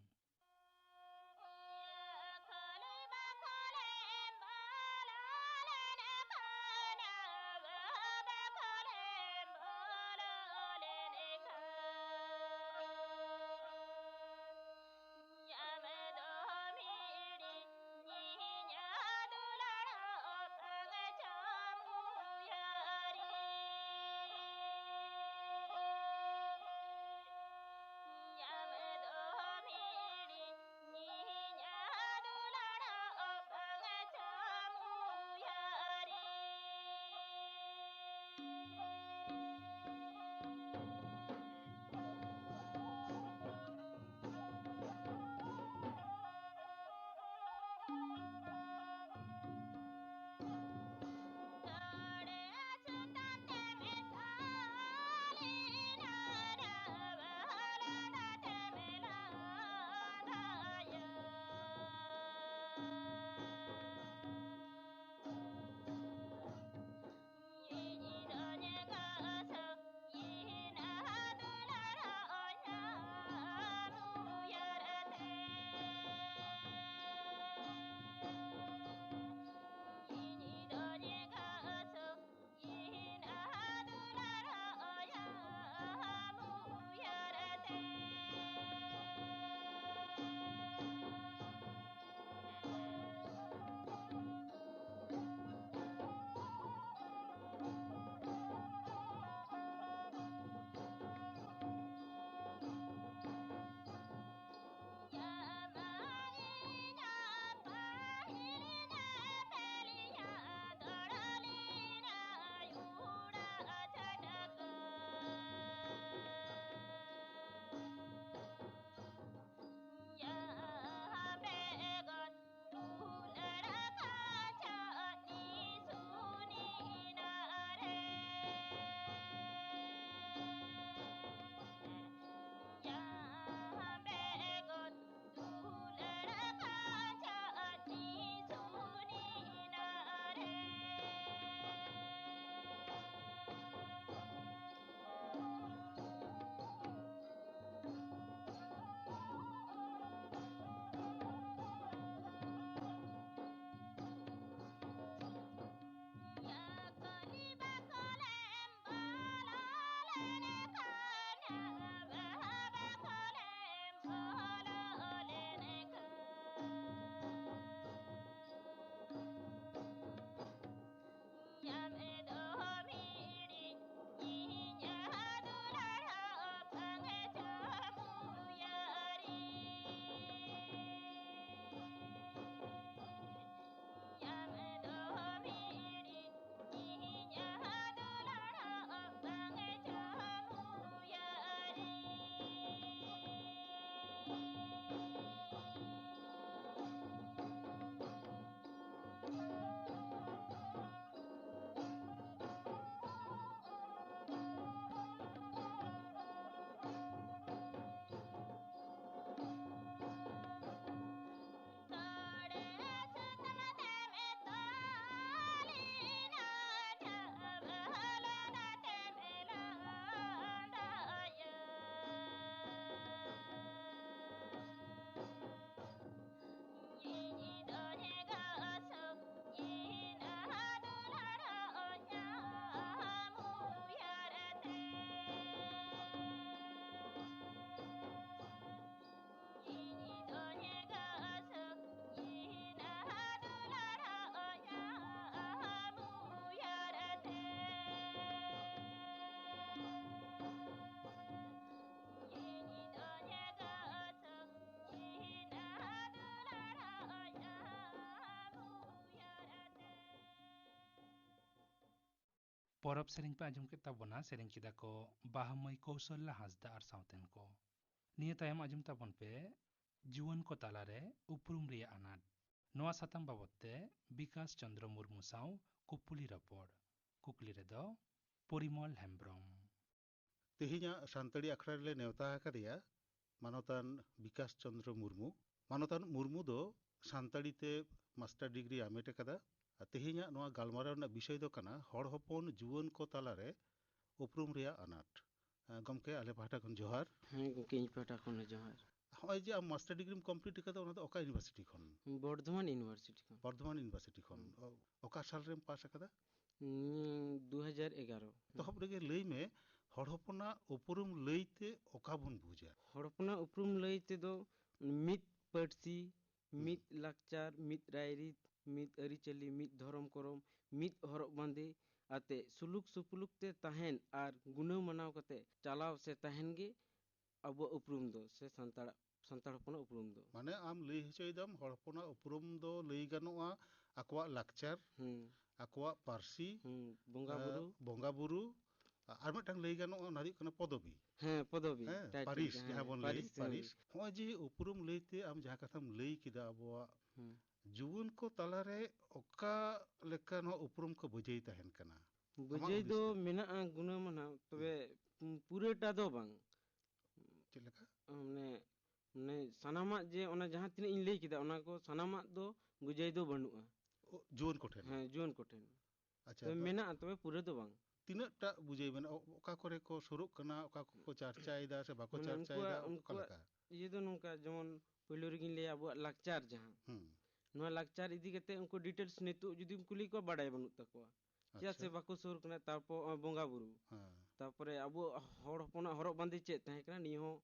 ᱯᱚᱨᱚᱵᱽ ᱥᱮᱨᱮᱧ ᱯᱮ ᱟᱸᱡᱚᱢ ᱠᱮᱫ ᱛᱟᱵᱚᱱᱟ, ᱥᱮᱨᱮᱧ ᱠᱮᱫᱟ ᱠᱚ ᱵᱟᱦᱟ ᱢᱟᱹᱭ ᱠᱳᱥᱚᱞᱞᱟ ᱦᱟᱸᱥᱫᱟ ᱟᱨ ᱥᱟᱶᱛᱮᱱ ᱠᱚ᱾ ᱱᱤᱭᱟᱹ ᱛᱟᱭᱚᱢ ᱟᱸᱡᱚᱢ ᱛᱟᱵᱚᱱ ᱯᱮ ᱡᱩᱣᱟᱹᱱ ᱠᱚ ᱛᱟᱞᱟᱨᱮ ᱩᱯᱨᱩᱢ ᱨᱮᱭᱟᱜ ᱟᱱᱟᱴ᱾ ᱱᱚᱣᱟ ᱥᱟᱛᱟᱢ ᱵᱟᱵᱚᱛ ᱛᱮ ᱵᱤᱠᱟᱥ ᱪᱚᱱᱫᱨᱚ ᱢᱩᱨᱢᱩ ᱥᱟᱶ ᱠᱩᱯᱩᱞᱤ ᱨᱚᱯᱚᱲ᱾ ᱠᱩᱠᱞᱤ ᱨᱮᱫᱚ ᱯᱚᱨᱤᱢᱚᱞ ᱦᱮᱢᱵᱽᱨᱚᱢ᱾ ᱛᱮᱦᱮᱧᱟᱜ ᱥᱟᱱᱛᱟᱲᱤ ᱟᱠᱷᱲᱟ ᱨᱮᱞᱮ ᱱᱮᱣᱛᱟ ᱟᱠᱟᱫᱮᱭᱟ ᱢᱟᱱᱚᱛᱟᱱ ᱵᱤᱠᱟᱥ ᱪᱚᱱᱫᱨᱚ ᱢᱩᱨᱢᱩ᱾ ᱢᱟᱱᱚᱛᱟᱱ ᱢᱩᱨᱢᱩ ᱫᱚ ᱥᱟᱱᱛᱟᱲᱤ ᱛᱮ ᱢᱟᱥᱴᱟᱨ ᱰᱤᱜᱽᱨᱤ ᱦᱟᱢᱮᱴ ᱟᱠᱟᱫᱟ᱾ ᱟᱨ ᱛᱮᱦᱮᱧᱟᱜ ᱱᱚᱣᱟ ᱜᱟᱞᱢᱟᱨᱟᱣ ᱨᱮᱱᱟᱜ ᱵᱤᱥᱚᱭ ᱫᱚ ᱠᱟᱱᱟ ᱦᱚᱲ ᱦᱚᱯᱚᱱ ᱡᱩᱣᱟᱹᱱ ᱠᱚ ᱛᱟᱞᱟᱨᱮ ᱩᱯᱨᱩᱢ ᱨᱮᱭᱟᱜ ᱟᱱᱟᱴ᱾ ᱟᱸ, ᱜᱚᱢᱠᱮ, ᱟᱞᱮ ᱯᱟᱦᱴᱟ ᱠᱷᱚᱱ ᱡᱚᱦᱟᱨ᱾ ᱦᱮᱸ ᱜᱚᱢᱠᱮ, ᱤᱧ ᱯᱟᱦᱴᱟ ᱠᱷᱚᱱ ᱦᱚᱸ ᱡᱚᱦᱟᱨ᱾ ᱦᱚᱸᱜᱼᱚᱭ ᱡᱮ ᱟᱢ ᱢᱟᱥᱴᱟᱨ ᱰᱤᱜᱽᱨᱤᱢ ᱠᱚᱢᱯᱞᱤᱴ ᱟᱠᱟᱫᱟ, ᱚᱱᱟ ᱫᱚ ᱚᱠᱟ ᱤᱭᱩᱱᱤᱵᱷᱟᱨᱥᱤᱴᱤ ᱠᱷᱚᱱ? ᱵᱚᱨᱫᱷᱚᱢᱟᱱ ᱤᱭᱩᱱᱤᱵᱷᱟᱨᱥᱤᱴᱤ ᱠᱷᱚᱱ᱾ ᱵᱚᱨᱫᱷᱚᱢᱟᱱ ᱤᱭᱩᱱᱤᱵᱷᱟᱨᱥᱤᱴᱤ ᱠᱷᱚᱱ᱾ ᱦᱩᱸ᱾ ᱚ-, ᱚᱠᱟ ᱥᱟᱞ ᱨᱮᱢ ᱯᱟᱥ ᱟᱠᱟᱫᱟ? ᱩᱸ, ᱫᱩ ᱦᱟᱡᱟᱨ ᱮᱜᱟᱨᱚ᱾ ᱮᱛᱚᱦᱚᱵ ᱨᱮᱜᱮ ᱞᱟᱹᱭ ᱢᱮ, ᱦᱚᱲ ᱦᱚᱯᱚᱱᱟᱜ ᱩᱯᱨᱩᱢ ᱞᱟᱹᱭ ᱛᱮ ᱚᱠᱟ ᱵᱚᱱ ᱵᱩᱡᱟ? ᱦᱚᱲ ᱦᱚᱯᱚᱱᱟᱜ ᱩᱯᱨᱩᱢ ᱞᱟᱹᱭ ᱛᱮᱫᱚ ᱢᱤᱫ ᱯᱟᱹᱨᱥᱤ, ᱦᱩᱸ᱾ ᱢᱤᱫ ᱞᱟᱠᱪᱟᱨ, ᱢᱤᱫ ᱨᱟᱭᱨᱤᱛ, ᱢᱤᱫ ᱟᱹᱨᱤᱪᱟᱹᱞᱤ, ᱢᱤᱫ ᱫᱷᱚᱨᱚᱢ ᱠᱚᱨᱚᱢ, ᱢᱤᱫ ᱦᱚᱨᱚᱜ ᱵᱟᱸᱫᱮ ᱟᱛᱮ ᱥᱩᱞᱩᱠ ᱥᱩᱯᱩᱞᱩᱠ ᱛᱮ ᱛᱟᱦᱮᱱ ᱟᱨ ᱜᱩᱱᱟᱹᱣ ᱢᱟᱱᱟᱣ ᱠᱟᱛᱮ ᱪᱟᱞᱟᱣ ᱥᱮ ᱛᱟᱦᱮᱱ ᱜᱮ ᱟᱵᱚᱣᱟᱜ ᱩᱯᱨᱩᱢ ᱫᱚ, ᱥᱮ ᱥᱟᱱᱛᱟᱲᱟᱜ, ᱥᱟᱱᱛᱟᱲ ᱦᱚᱯᱚᱱᱟᱜ ᱩᱯᱨᱩᱢ ᱫᱚ᱾ ᱢᱟᱱᱮ ᱟᱢ ᱞᱟᱹᱭ ᱦᱚᱪᱚᱭᱮᱫᱟᱢ ᱦᱚᱲ ᱦᱚᱯᱚᱱᱟᱜ ᱩᱯᱨᱩᱢ ᱫᱚ ᱞᱟᱹᱭ ᱜᱟᱱᱚᱜᱼᱟ ᱟᱠᱚᱣᱟᱜ ᱞᱟᱠᱪᱟᱨ, ᱦᱩᱸ᱾ ᱟᱠᱚᱣᱟᱜ ᱯᱟᱹᱨᱥᱤ, ᱦᱩᱸ, ᱵᱚᱸᱜᱟ ᱮ, ᱵᱩᱨᱩ᱾ ᱵᱚᱸᱜᱟ ᱵᱩᱨᱩ, ᱟ-, ᱟᱨ ᱢᱤᱫᱴᱟᱝ ᱞᱟᱹᱭ ᱜᱟᱱᱚᱜᱼᱟ, ᱚᱱᱟ ᱦᱩᱭᱩᱜ ᱠᱟᱱᱟ ᱯᱚᱫᱚᱵᱤ᱾ ᱦᱮᱸ, ᱯᱚᱫᱚᱵᱤ, ᱦᱮᱸ, title ᱯᱟᱹᱨᱤᱥ, ᱡᱟᱦᱟᱸ, ᱡᱟᱦᱟᱸ ᱵᱚᱱ ᱞᱟᱹᱭ, ᱯᱟᱹᱨᱤᱥ, ᱦᱮᱸ᱾ ᱯᱟᱹᱨᱤᱥ᱾ ᱦᱚᱸᱜᱼᱚᱭ ᱡᱮ ᱩᱯᱨᱩᱢ ᱞᱟᱹᱭᱛᱮ ᱟᱢ ᱡᱟᱦᱟᱸ ᱠᱟᱛᱷᱟᱢ ᱞᱟᱹᱭ ᱠᱮᱫᱟ, ᱟᱵᱚᱣᱟᱜ ᱦᱩᱸ᱾ ᱡᱩᱣᱟᱹᱱ ᱠᱚ ᱛᱟᱞᱟᱨᱮ ᱚᱠᱟ ᱞᱮᱠᱟ ᱱᱚᱣᱟ ᱩᱯᱨᱩᱢ ᱠᱚ ᱵᱟᱹᱡᱟᱹᱭ ᱛᱟᱦᱮᱱ ᱠᱟᱱᱟ? ᱟᱢᱟᱜ ᱵᱟᱹᱡᱟᱹᱭ ᱦᱩᱫᱤᱥ ᱫᱚ ᱛᱮ? ᱢᱮᱱᱟᱜᱼᱟ ᱜᱩᱱᱟᱹ ᱢᱟᱱᱟ, ᱛᱚᱵᱮ ᱦᱩᱸ᱾ ᱯᱩᱨᱟᱹᱴᱟ ᱫᱚ ᱵᱟᱝ᱾ ᱪᱮᱫ ᱞᱮᱠᱟ? ᱢᱟᱱᱮ, ᱢᱟᱱᱮ ᱥᱟᱱᱟᱢᱟᱜ ᱡᱮ ᱚᱱᱟ ᱡᱟᱦᱟᱸ ᱛᱤᱱᱟᱹᱜ ᱤᱧ ᱞᱟᱹᱭ ᱠᱮᱫᱟ, ᱚᱱᱟ ᱠᱚ ᱥᱟᱱᱟᱢᱟᱜ ᱫᱚ ᱵᱩᱡᱷᱟᱹᱣ ᱫᱚ ᱵᱟᱹᱱᱩᱜᱼᱟ᱾ ᱚ, ᱡᱩᱣᱟᱹᱱ ᱠᱚᱴᱷᱮᱱ? ᱦᱮᱸ, ᱡᱩᱣᱟᱹᱱ ᱠᱚᱴᱷᱮᱱ᱾ ᱟᱪᱪᱷᱟ, ᱛᱚᱵᱮ ᱛᱚ ᱢᱮᱱᱟᱜᱼᱟ, ᱛᱚᱵᱮ ᱯᱩᱨᱟᱹ ᱫᱚ ᱵᱟᱝ᱾ ᱛᱤᱱᱟᱹᱜ ᱴᱟᱜ ᱵᱩᱡᱷᱟᱹᱣ ᱢᱮᱱᱟᱜᱼᱟ? ᱚ-, ᱚᱠᱟ ᱠᱚᱨᱮ ᱠᱚ ᱥᱩᱨᱩᱜ ᱠᱟᱱᱟ, ᱚᱠᱟ ᱠᱚᱠᱚ ᱪᱟᱨᱪᱟᱭᱮᱫᱟ ᱥᱮ ᱵᱟᱠᱚ ᱢᱟᱱᱮ ᱪᱟᱨᱪᱟᱭᱮᱫᱟ, ᱩᱱᱠᱩᱣᱟᱜ, ᱚᱠᱟ ᱩᱱᱠᱩᱣᱟᱜ ᱞᱮᱠᱟ? ᱤᱭᱟᱹ ᱫᱚ ᱱᱚᱝᱠᱟ, ᱡᱮᱢᱚᱱ ᱯᱳᱭᱞᱳ ᱨᱮᱜᱤᱧ ᱞᱟᱹᱭᱟ ᱟᱵᱚᱣᱟᱜ ᱞᱟᱠᱪᱟᱨ ᱡᱟᱦᱟᱸ, ᱦᱩᱸ᱾ ᱱᱚᱣᱟ ᱞᱟᱠᱪᱟᱨ ᱤᱫᱤ ᱠᱟᱛᱮ ᱩᱱᱠᱩ details ᱱᱤᱛᱚᱜ ᱡᱩᱫᱤᱢ ᱠᱩᱞᱤ ᱠᱚᱣᱟ, ᱵᱟᱰᱟᱭ ᱵᱟᱹᱱᱩᱜ ᱛᱟᱠᱚᱣᱟ᱾ ᱪᱮᱫᱟᱜ ᱟᱪᱪᱷᱟ᱾ ᱥᱮ ᱵᱟᱠᱚ ᱥᱩᱨ ᱠᱟᱱᱟ, ᱛᱟᱨᱯᱚᱨ ᱱᱚᱜᱼᱚᱭ ᱵᱚᱸᱜᱟ ᱵᱩᱨᱩ᱾ ᱦᱮᱸ᱾ ᱛᱟᱨᱯᱚᱨᱮ ᱟᱵᱚ ᱦᱚᱲ ᱦᱚᱯᱚᱱᱟᱜ ᱦᱚᱨᱚᱜ ᱵᱟᱸᱫᱮ ᱪᱮᱫ ᱛᱟᱦᱮᱸ ᱠᱟᱱᱟ, ᱱᱤᱭᱟᱹ ᱦᱚᱸ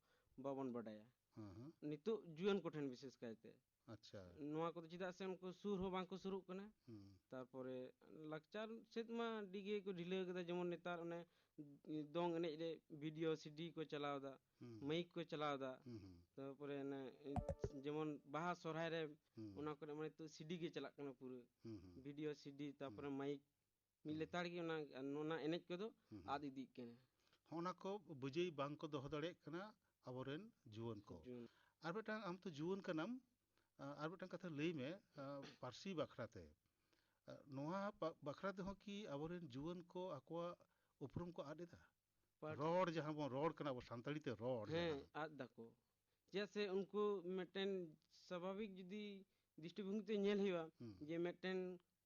ᱵᱟᱵᱚᱱ ᱵᱟᱰᱟᱭᱟ᱾ ᱦᱮᱸ, ᱦᱮᱸ᱾ ᱱᱤᱛᱚᱜ ᱡᱩᱣᱟᱹᱱ ᱠᱚᱴᱷᱮᱱ ᱵᱤᱥᱮᱥ ᱠᱟᱭᱛᱮ᱾ ᱟᱪᱪᱷᱟ᱾ ᱱᱚᱣᱟ ᱠᱚᱫᱚ ᱪᱮᱫᱟᱜ ᱥᱮ ᱩᱱᱠᱩ ᱥᱩᱨ ᱦᱚᱸ ᱵᱟᱝ ᱠᱚ ᱥᱩᱨᱩᱜ ᱠᱟᱱᱟ᱾ ᱦᱩᱸ᱾ ᱛᱟᱨᱯᱚᱨᱮ ᱞᱟᱠᱪᱟᱨ ᱥᱮᱫ ᱢᱟ ᱟᱹᱰᱤ ᱜᱮ ᱠᱚ ᱰᱷᱤᱞᱟᱹᱣ ᱠᱟᱫᱟ, ᱡᱮᱢᱚᱱ ᱱᱮᱛᱟᱨ ᱚᱱᱮ ᱫᱚᱝ ᱮᱱᱮᱡ ᱨᱮ video CD ᱠᱚ ᱪᱟᱞᱟᱣ ᱮᱫᱟ, ᱦᱩᱸ᱾ ᱢᱟᱭᱤᱠ ᱠᱚ ᱪᱟᱞᱟᱣ ᱮᱫᱟ᱾ ᱦᱩᱸ, ᱦᱩᱸ᱾ ᱛᱟᱨᱯᱚᱨᱮ ᱚᱱᱮ ᱡᱮᱢᱚᱱ ᱵᱟᱦᱟ ᱥᱚᱨᱦᱟᱭ ᱨᱮ ᱦᱩᱸ᱾ ᱚᱱᱟ ᱠᱚᱨᱮ ᱢᱟ ᱱᱤᱛᱚᱜ CD ᱜᱮ ᱪᱟᱞᱟᱜ ᱠᱟᱱᱟ ᱯᱩᱨᱟᱹ᱾ ᱦᱩᱸ, ᱦᱩᱸ᱾ Video CD, ᱛᱟᱨᱯᱚᱨᱮ ᱦᱩᱸ᱾ ᱢᱟᱭᱤᱠ᱾ ᱢᱤᱫ ᱞᱮᱛᱟᱲ ᱜᱮ ᱚᱱᱟ, ᱚᱱᱟ ᱮᱱᱮᱡ ᱠᱚᱫᱚ ᱟᱫ ᱤᱫᱤᱜ ᱠᱟᱱᱟ᱾ ᱦᱚᱸᱜᱼᱚ ᱱᱟ ᱠᱚ ᱵᱟᱹᱡᱟᱹᱭ ᱵᱟᱝ ᱠᱚ ᱫᱚᱦᱚ ᱫᱟᱲᱮᱭᱟᱜ ᱠᱟᱱᱟ ᱟᱵᱚᱨᱮᱱ ᱡᱩᱣᱟᱹᱱ ᱠᱚ᱾ ᱡᱩᱣᱟᱹᱱ᱾ ᱟᱨ ᱢᱤᱫᱴᱟᱝ, ᱟᱢ ᱛᱚ ᱡᱩᱣᱟᱹᱱ ᱠᱟᱱᱟᱢ, ᱟ, ᱟᱨ ᱢᱤᱫᱴᱟᱝ ᱠᱟᱛᱷᱟ ᱞᱟᱹᱭ ᱢᱮ, ᱟ, ᱯᱟᱹᱨᱥᱤ ᱵᱟᱠᱷᱨᱟ ᱛᱮ᱾ ᱟ, ᱱᱚᱣᱟ ᱯᱟ-, ᱵᱟᱠᱷᱨᱟ ᱛᱮᱦᱚᱸ ᱠᱤ ᱟᱵᱚᱨᱮᱱ ᱡᱩᱣᱟᱹᱱ ᱠᱚ ᱟᱠᱚᱣᱟᱜ ᱩᱯᱨᱩᱢ ᱠᱚ ᱟᱫ ᱮᱫᱟ? ᱯᱟᱹᱨ- ᱨᱚᱲ, ᱡᱟᱦᱟᱸ ᱵᱚᱱ ᱨᱚᱲ ᱠᱟᱱᱟ, ᱟᱵᱚ ᱥᱟᱱᱛᱟᱲᱤ ᱛᱮ ᱨᱚᱲ ᱦᱮᱸ, ᱡᱟᱦᱟᱸ᱾ ᱟᱫ ᱫᱟᱠᱚ᱾ ᱪᱮᱫᱟᱜ ᱥᱮ ᱩᱱᱠᱩ ᱢᱤᱫᱴᱮᱱ ᱥᱟᱵᱷᱟᱵᱤᱠ ᱡᱩᱫᱤ ᱫᱨᱤᱥᱴᱤᱵᱷᱚᱝᱜᱤ ᱛᱮ ᱧᱮᱞ ᱦᱩᱭᱩᱜᱼᱟ, ᱦᱩᱸ᱾ ᱡᱮ ᱢᱤᱫᱴᱮᱱ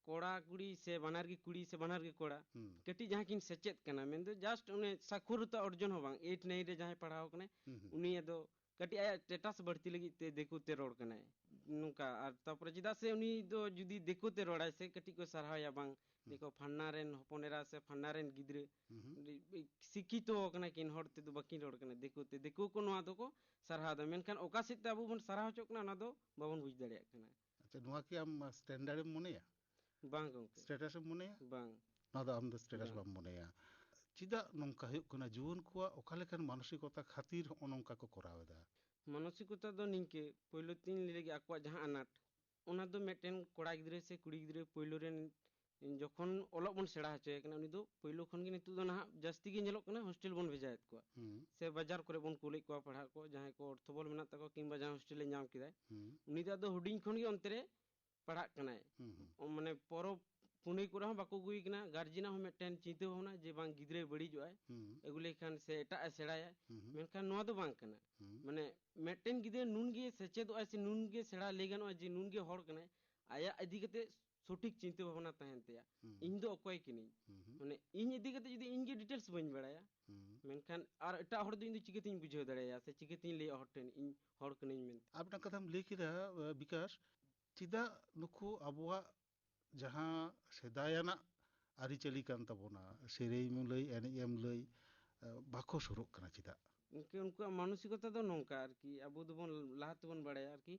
ᱠᱚᱲᱟ ᱠᱩᱲᱤ ᱥᱮ ᱵᱟᱱᱟᱨ ᱜᱮ ᱠᱩᱲᱤ ᱥᱮ ᱵᱟᱱᱟᱨ ᱜᱮ ᱠᱚᱲᱟ, ᱦᱩᱸ᱾ ᱠᱟᱹᱴᱤᱡ ᱡᱟᱦᱟᱸ ᱠᱤᱱ ᱥᱮᱪᱮᱫ ᱠᱟᱱᱟ, ᱢᱮᱱᱫᱚ just ᱚᱱᱮ ᱥᱟᱠᱷᱚᱨᱚᱛᱟ ᱚᱨᱡᱚᱱ ᱦᱚᱸ ᱵᱟᱝ, ᱮᱭᱤᱴ ᱱᱟᱭᱤᱱ ᱨᱮ ᱡᱟᱦᱟᱸᱭ ᱯᱟᱲᱦᱟᱣ ᱠᱟᱱᱟᱭ, ᱦᱩᱸ, ᱦᱩᱸ᱾ ᱩᱱᱤ ᱟᱫᱚ ᱠᱟᱹᱴᱤᱡ ᱟᱭᱟᱜ status ᱵᱟᱹᱲᱛᱤ ᱞᱟᱹᱜᱤᱫ ᱛᱮ ᱫᱤᱠᱩ ᱛᱮ ᱨᱚᱲ ᱠᱟᱱᱟᱭ, ᱱᱚᱝᱠᱟ᱾ ᱟᱨ ᱛᱟᱯᱚᱨᱮ ᱪᱮᱫᱟᱜ ᱥᱮ ᱩᱱᱤ ᱫᱚ ᱡᱩᱫᱤ ᱫᱤᱠᱩ ᱛᱮ ᱨᱚᱲᱟᱭ ᱥᱮ, ᱠᱟᱹᱴᱤᱡ ᱠᱚ ᱥᱟᱨᱦᱟᱣᱭᱟ, ᱵᱟᱝ, ᱦᱩᱸ᱾ ᱫᱮᱠᱷᱚ ᱯᱷᱟᱱᱱᱟ ᱨᱮᱱ ᱦᱚᱯᱚᱱ ᱮᱨᱟ ᱥᱮ ᱯᱷᱟᱱᱱᱟ ᱨᱮᱱ ᱜᱤᱫᱽᱨᱟᱹ ᱦᱩᱸ, ᱦᱩᱸ᱾ ᱥᱤᱠᱠᱷᱤᱛᱚ ᱠᱟᱱᱟ ᱠᱤᱱ, ᱦᱚᱲ ᱛᱮᱫᱚ ᱵᱟᱹᱠᱤᱱ ᱨᱚᱲ ᱠᱟᱱᱟ, ᱫᱤᱠᱩ ᱛᱮ, ᱫᱤᱠᱩ ᱠᱚ ᱱᱚᱣᱟ ᱫᱚᱠᱚ ᱥᱟᱨᱦᱟᱣ ᱮᱫᱟ, ᱢᱮᱱᱠᱷᱟᱱ ᱚᱠᱟ ᱥᱮᱫ ᱛᱮ ᱟᱵᱚ ᱵᱚᱱ ᱥᱟᱨᱦᱟᱣ ᱦᱚᱪᱚᱜ ᱠᱟᱱᱟ, ᱚᱱᱟ ᱫᱚ ᱵᱟᱵᱚᱱ ᱵᱩᱡᱽ ᱫᱟᱲᱮᱭᱟᱜ ᱠᱟᱱᱟ᱾ ᱟᱪᱪᱷᱟ, ᱱᱚᱣᱟ ᱠᱤ ᱟᱢ standard ᱮᱢ ᱢᱚᱱᱮᱭᱟ? ᱵᱟᱝ ᱜᱚᱝᱠᱮ᱾ Status ᱮᱢ ᱢᱚᱱᱮᱭᱟ? ᱵᱟᱝ᱾ ᱱᱚᱣᱟ ᱫᱚ ᱟᱢ ᱫᱚ status ᱵᱟᱝ᱾ ᱵᱟᱢ ᱢᱚᱱᱮᱭᱟ᱾ ᱪᱮᱫᱟᱜ ᱱᱚᱝᱠᱟ ᱦᱩᱭᱩᱜ ᱠᱟᱱᱟ? ᱡᱩᱣᱟᱹᱱ ᱠᱚᱣᱟᱜ ᱚᱠᱟ ᱞᱮᱠᱟᱱ ᱢᱟᱱᱚᱥᱤᱠᱚᱛᱟ ᱠᱷᱟᱹᱛᱤᱨ ᱦᱚᱸᱜᱼᱚ ᱱᱚᱝᱠᱟ ᱠᱚ ᱠᱚᱨᱟᱣ ᱮᱫᱟ? ᱢᱟᱱᱚᱥᱤᱠᱚᱛᱟ ᱫᱚ ᱱᱤᱝᱠᱟᱹ, ᱯᱳᱭᱞᱳ ᱛᱤᱧ ᱞᱟᱹᱭ ᱞᱮᱜᱮ ᱟᱠᱚᱣᱟᱜ ᱡᱟᱦᱟᱸ ᱟᱱᱟᱴ, ᱚᱱᱟ ᱫᱚ ᱢᱤᱫᱴᱮᱱ ᱠᱚᱲᱟ ᱜᱤᱫᱽᱨᱟᱹ ᱥᱮ ᱠᱩᱲᱤ ᱜᱤᱫᱽᱨᱟᱹ ᱯᱳᱭᱞᱳ ᱨᱮᱱ ᱡᱚᱠᱷᱚᱱ ᱚᱞᱚᱜ ᱵᱚᱱ ᱥᱮᱬᱟ ᱦᱚᱪᱚᱭᱮ ᱠᱟᱱᱟ, ᱩᱱᱤ ᱫᱚ ᱯᱳᱭᱞᱳ ᱠᱷᱚᱱ ᱜᱮ ᱱᱤᱛᱚᱜ ᱫᱚ ᱱᱟᱦᱟᱜ ᱡᱟᱹᱥᱛᱤ ᱜᱮ ᱧᱮᱞᱚᱜ ᱠᱟᱱᱟ ᱦᱳᱥᱴᱮᱞ ᱵᱚᱱ ᱵᱷᱮᱡᱟᱭᱮᱫ ᱠᱚᱣᱟ᱾ ᱦᱩᱸ᱾ ᱥᱮ ᱵᱟᱡᱟᱨ ᱠᱚᱨᱮ ᱵᱚᱱ ᱠᱩᱞᱮᱫ ᱠᱚᱣᱟ ᱯᱟᱲᱦᱟᱜ ᱠᱚ, ᱡᱟᱦᱟᱸᱭ ᱠᱚ ᱚᱨᱛᱷᱚ ᱵᱚᱞ ᱢᱮᱱᱟᱜ ᱛᱟᱠᱚᱣᱟ ᱠᱤᱝᱵᱟ ᱡᱟᱦᱟᱸ ᱦᱳᱥᱴᱮᱞ ᱮ ᱧᱟᱢ ᱠᱮᱫᱟᱭ, ᱦᱩᱸ᱾ ᱩᱱᱤ ᱫᱚ ᱟᱫᱚ ᱦᱩᱰᱤᱧ ᱠᱷᱚᱱ ᱜᱮ ᱚᱱᱛᱮ ᱨᱮ ᱦᱩᱸ, ᱦᱩᱸ᱾ ᱚ, ᱢᱟᱱᱮ ᱯᱚᱨᱚᱵᱽ ᱯᱩᱱᱟᱹᱭ ᱠᱚᱨᱮ ᱦᱚᱸ ᱵᱟᱠᱚ ᱟᱹᱜᱩᱭᱮ ᱠᱟᱱᱟ᱾ ᱜᱟᱨᱡᱮᱱᱟᱜ ᱦᱚᱸ ᱢᱤᱫᱴᱮᱱ ᱪᱤᱱᱛᱟᱹ ᱵᱷᱟᱵᱽᱱᱟ ᱡᱮ ᱵᱟᱝ ᱜᱤᱫᱽᱨᱟᱹᱭ ᱵᱟᱹᱲᱤᱡᱚᱜᱼᱟᱭ, ᱦᱩᱸ᱾ ᱟᱹᱜᱩ ᱞᱮᱠᱷᱟᱱ ᱥᱮ ᱮᱴᱟᱜ ᱮ ᱥᱮᱬᱟᱭᱟ᱾ ᱦᱩᱸ, ᱦᱩᱸ᱾ ᱢᱮᱱᱠᱷᱟᱱ ᱱᱚᱣᱟ ᱫᱚ ᱵᱟᱝ ᱠᱟᱱᱟ᱾ ᱦᱩᱸ᱾ ᱢᱟᱱᱮ ᱢᱤᱫᱴᱮᱱ ᱜᱤᱫᱽᱨᱟᱹ ᱱᱩᱱ ᱜᱮ ᱥᱮᱪᱮᱫᱚᱜᱼᱟᱭ ᱥᱮ ᱱᱩᱱ ᱜᱮ ᱥᱮᱬᱟ ᱞᱟᱹᱭ ᱜᱟᱱᱚᱜᱼᱟ ᱡᱮ ᱱᱩᱱ ᱜᱮ ᱦᱚᱲ ᱠᱟᱱᱟᱭ, ᱟᱭᱟᱜ ᱤᱫᱤ ᱠᱟᱛᱮ ᱥᱚᱴᱷᱤᱠ ᱪᱤᱱᱛᱟᱹ ᱵᱷᱟᱵᱽᱱᱟ ᱛᱟᱦᱮᱱ ᱛᱟᱭᱟ᱾ ᱦᱩᱸ᱾ ᱤᱧ ᱫᱚ ᱚᱠᱚᱭ ᱠᱟᱹᱱᱟᱹᱧ? ᱦᱩᱸ, ᱦᱩᱸ᱾ ᱢᱟᱱᱮ ᱤᱧ ᱤᱫᱤ ᱠᱟᱛᱮ ᱡᱩᱫᱤ ᱤᱧ ᱜᱮ details ᱵᱟᱹᱧ ᱵᱟᱲᱟᱭᱟ, ᱦᱩᱸ᱾ ᱢᱮᱱᱠᱷᱟᱱ ᱟᱨ ᱮᱴᱟᱜ ᱦᱚᱲ ᱫᱚ ᱤᱧ ᱫᱚ ᱪᱤᱠᱟᱹᱛᱤᱧ ᱵᱩᱡᱷᱟᱹᱣ ᱫᱟᱲᱮᱭᱟᱭᱟ ᱥᱮ ᱪᱤᱠᱟᱹᱛᱤᱧ ᱞᱟᱹᱭᱟ ᱦᱚᱲ ᱴᱷᱮᱱ ᱤᱧ ᱦᱚᱲ ᱠᱟᱹᱱᱟᱹᱧ ᱢᱮᱱᱛᱮ? ᱟᱨ ᱢᱤᱫᱴᱟᱝ ᱠᱟᱛᱷᱟᱢ ᱞᱟᱹᱭ ᱠᱮᱫᱟ, ᱵᱤᱠᱟᱥ, ᱪᱮᱫᱟᱜ ᱱᱩᱠᱩ ᱟᱵᱚᱣᱟᱜ ᱡᱟᱦᱟᱸ ᱥᱮᱫᱟᱭᱟᱱᱟᱜ ᱟᱹᱨᱤᱪᱟᱹᱞᱤ ᱠᱟᱱ ᱛᱟᱵᱚᱱᱟ, ᱥᱮᱨᱮᱧ ᱮᱢ ᱞᱟᱹᱭ, ᱮᱱᱮᱡ ᱮᱢ ᱞᱟᱹᱭ, ᱵᱟᱠᱚ ᱥᱩᱨᱩᱜ ᱠᱟᱱᱟ ᱪᱮᱫᱟᱜ? ᱜᱚᱢᱠᱮ, ᱩᱱᱠᱩᱣᱟᱜ ᱢᱟᱱᱚᱥᱤᱠᱚᱛᱟ ᱫᱚ ᱱᱚᱝᱠᱟ ᱟᱨᱠᱤ, ᱟᱵᱚ ᱫᱚᱵᱚᱱ ᱞᱟᱦᱟ ᱛᱮᱵᱚᱱ ᱵᱟᱲᱟᱭᱟ ᱟᱨᱠᱤ,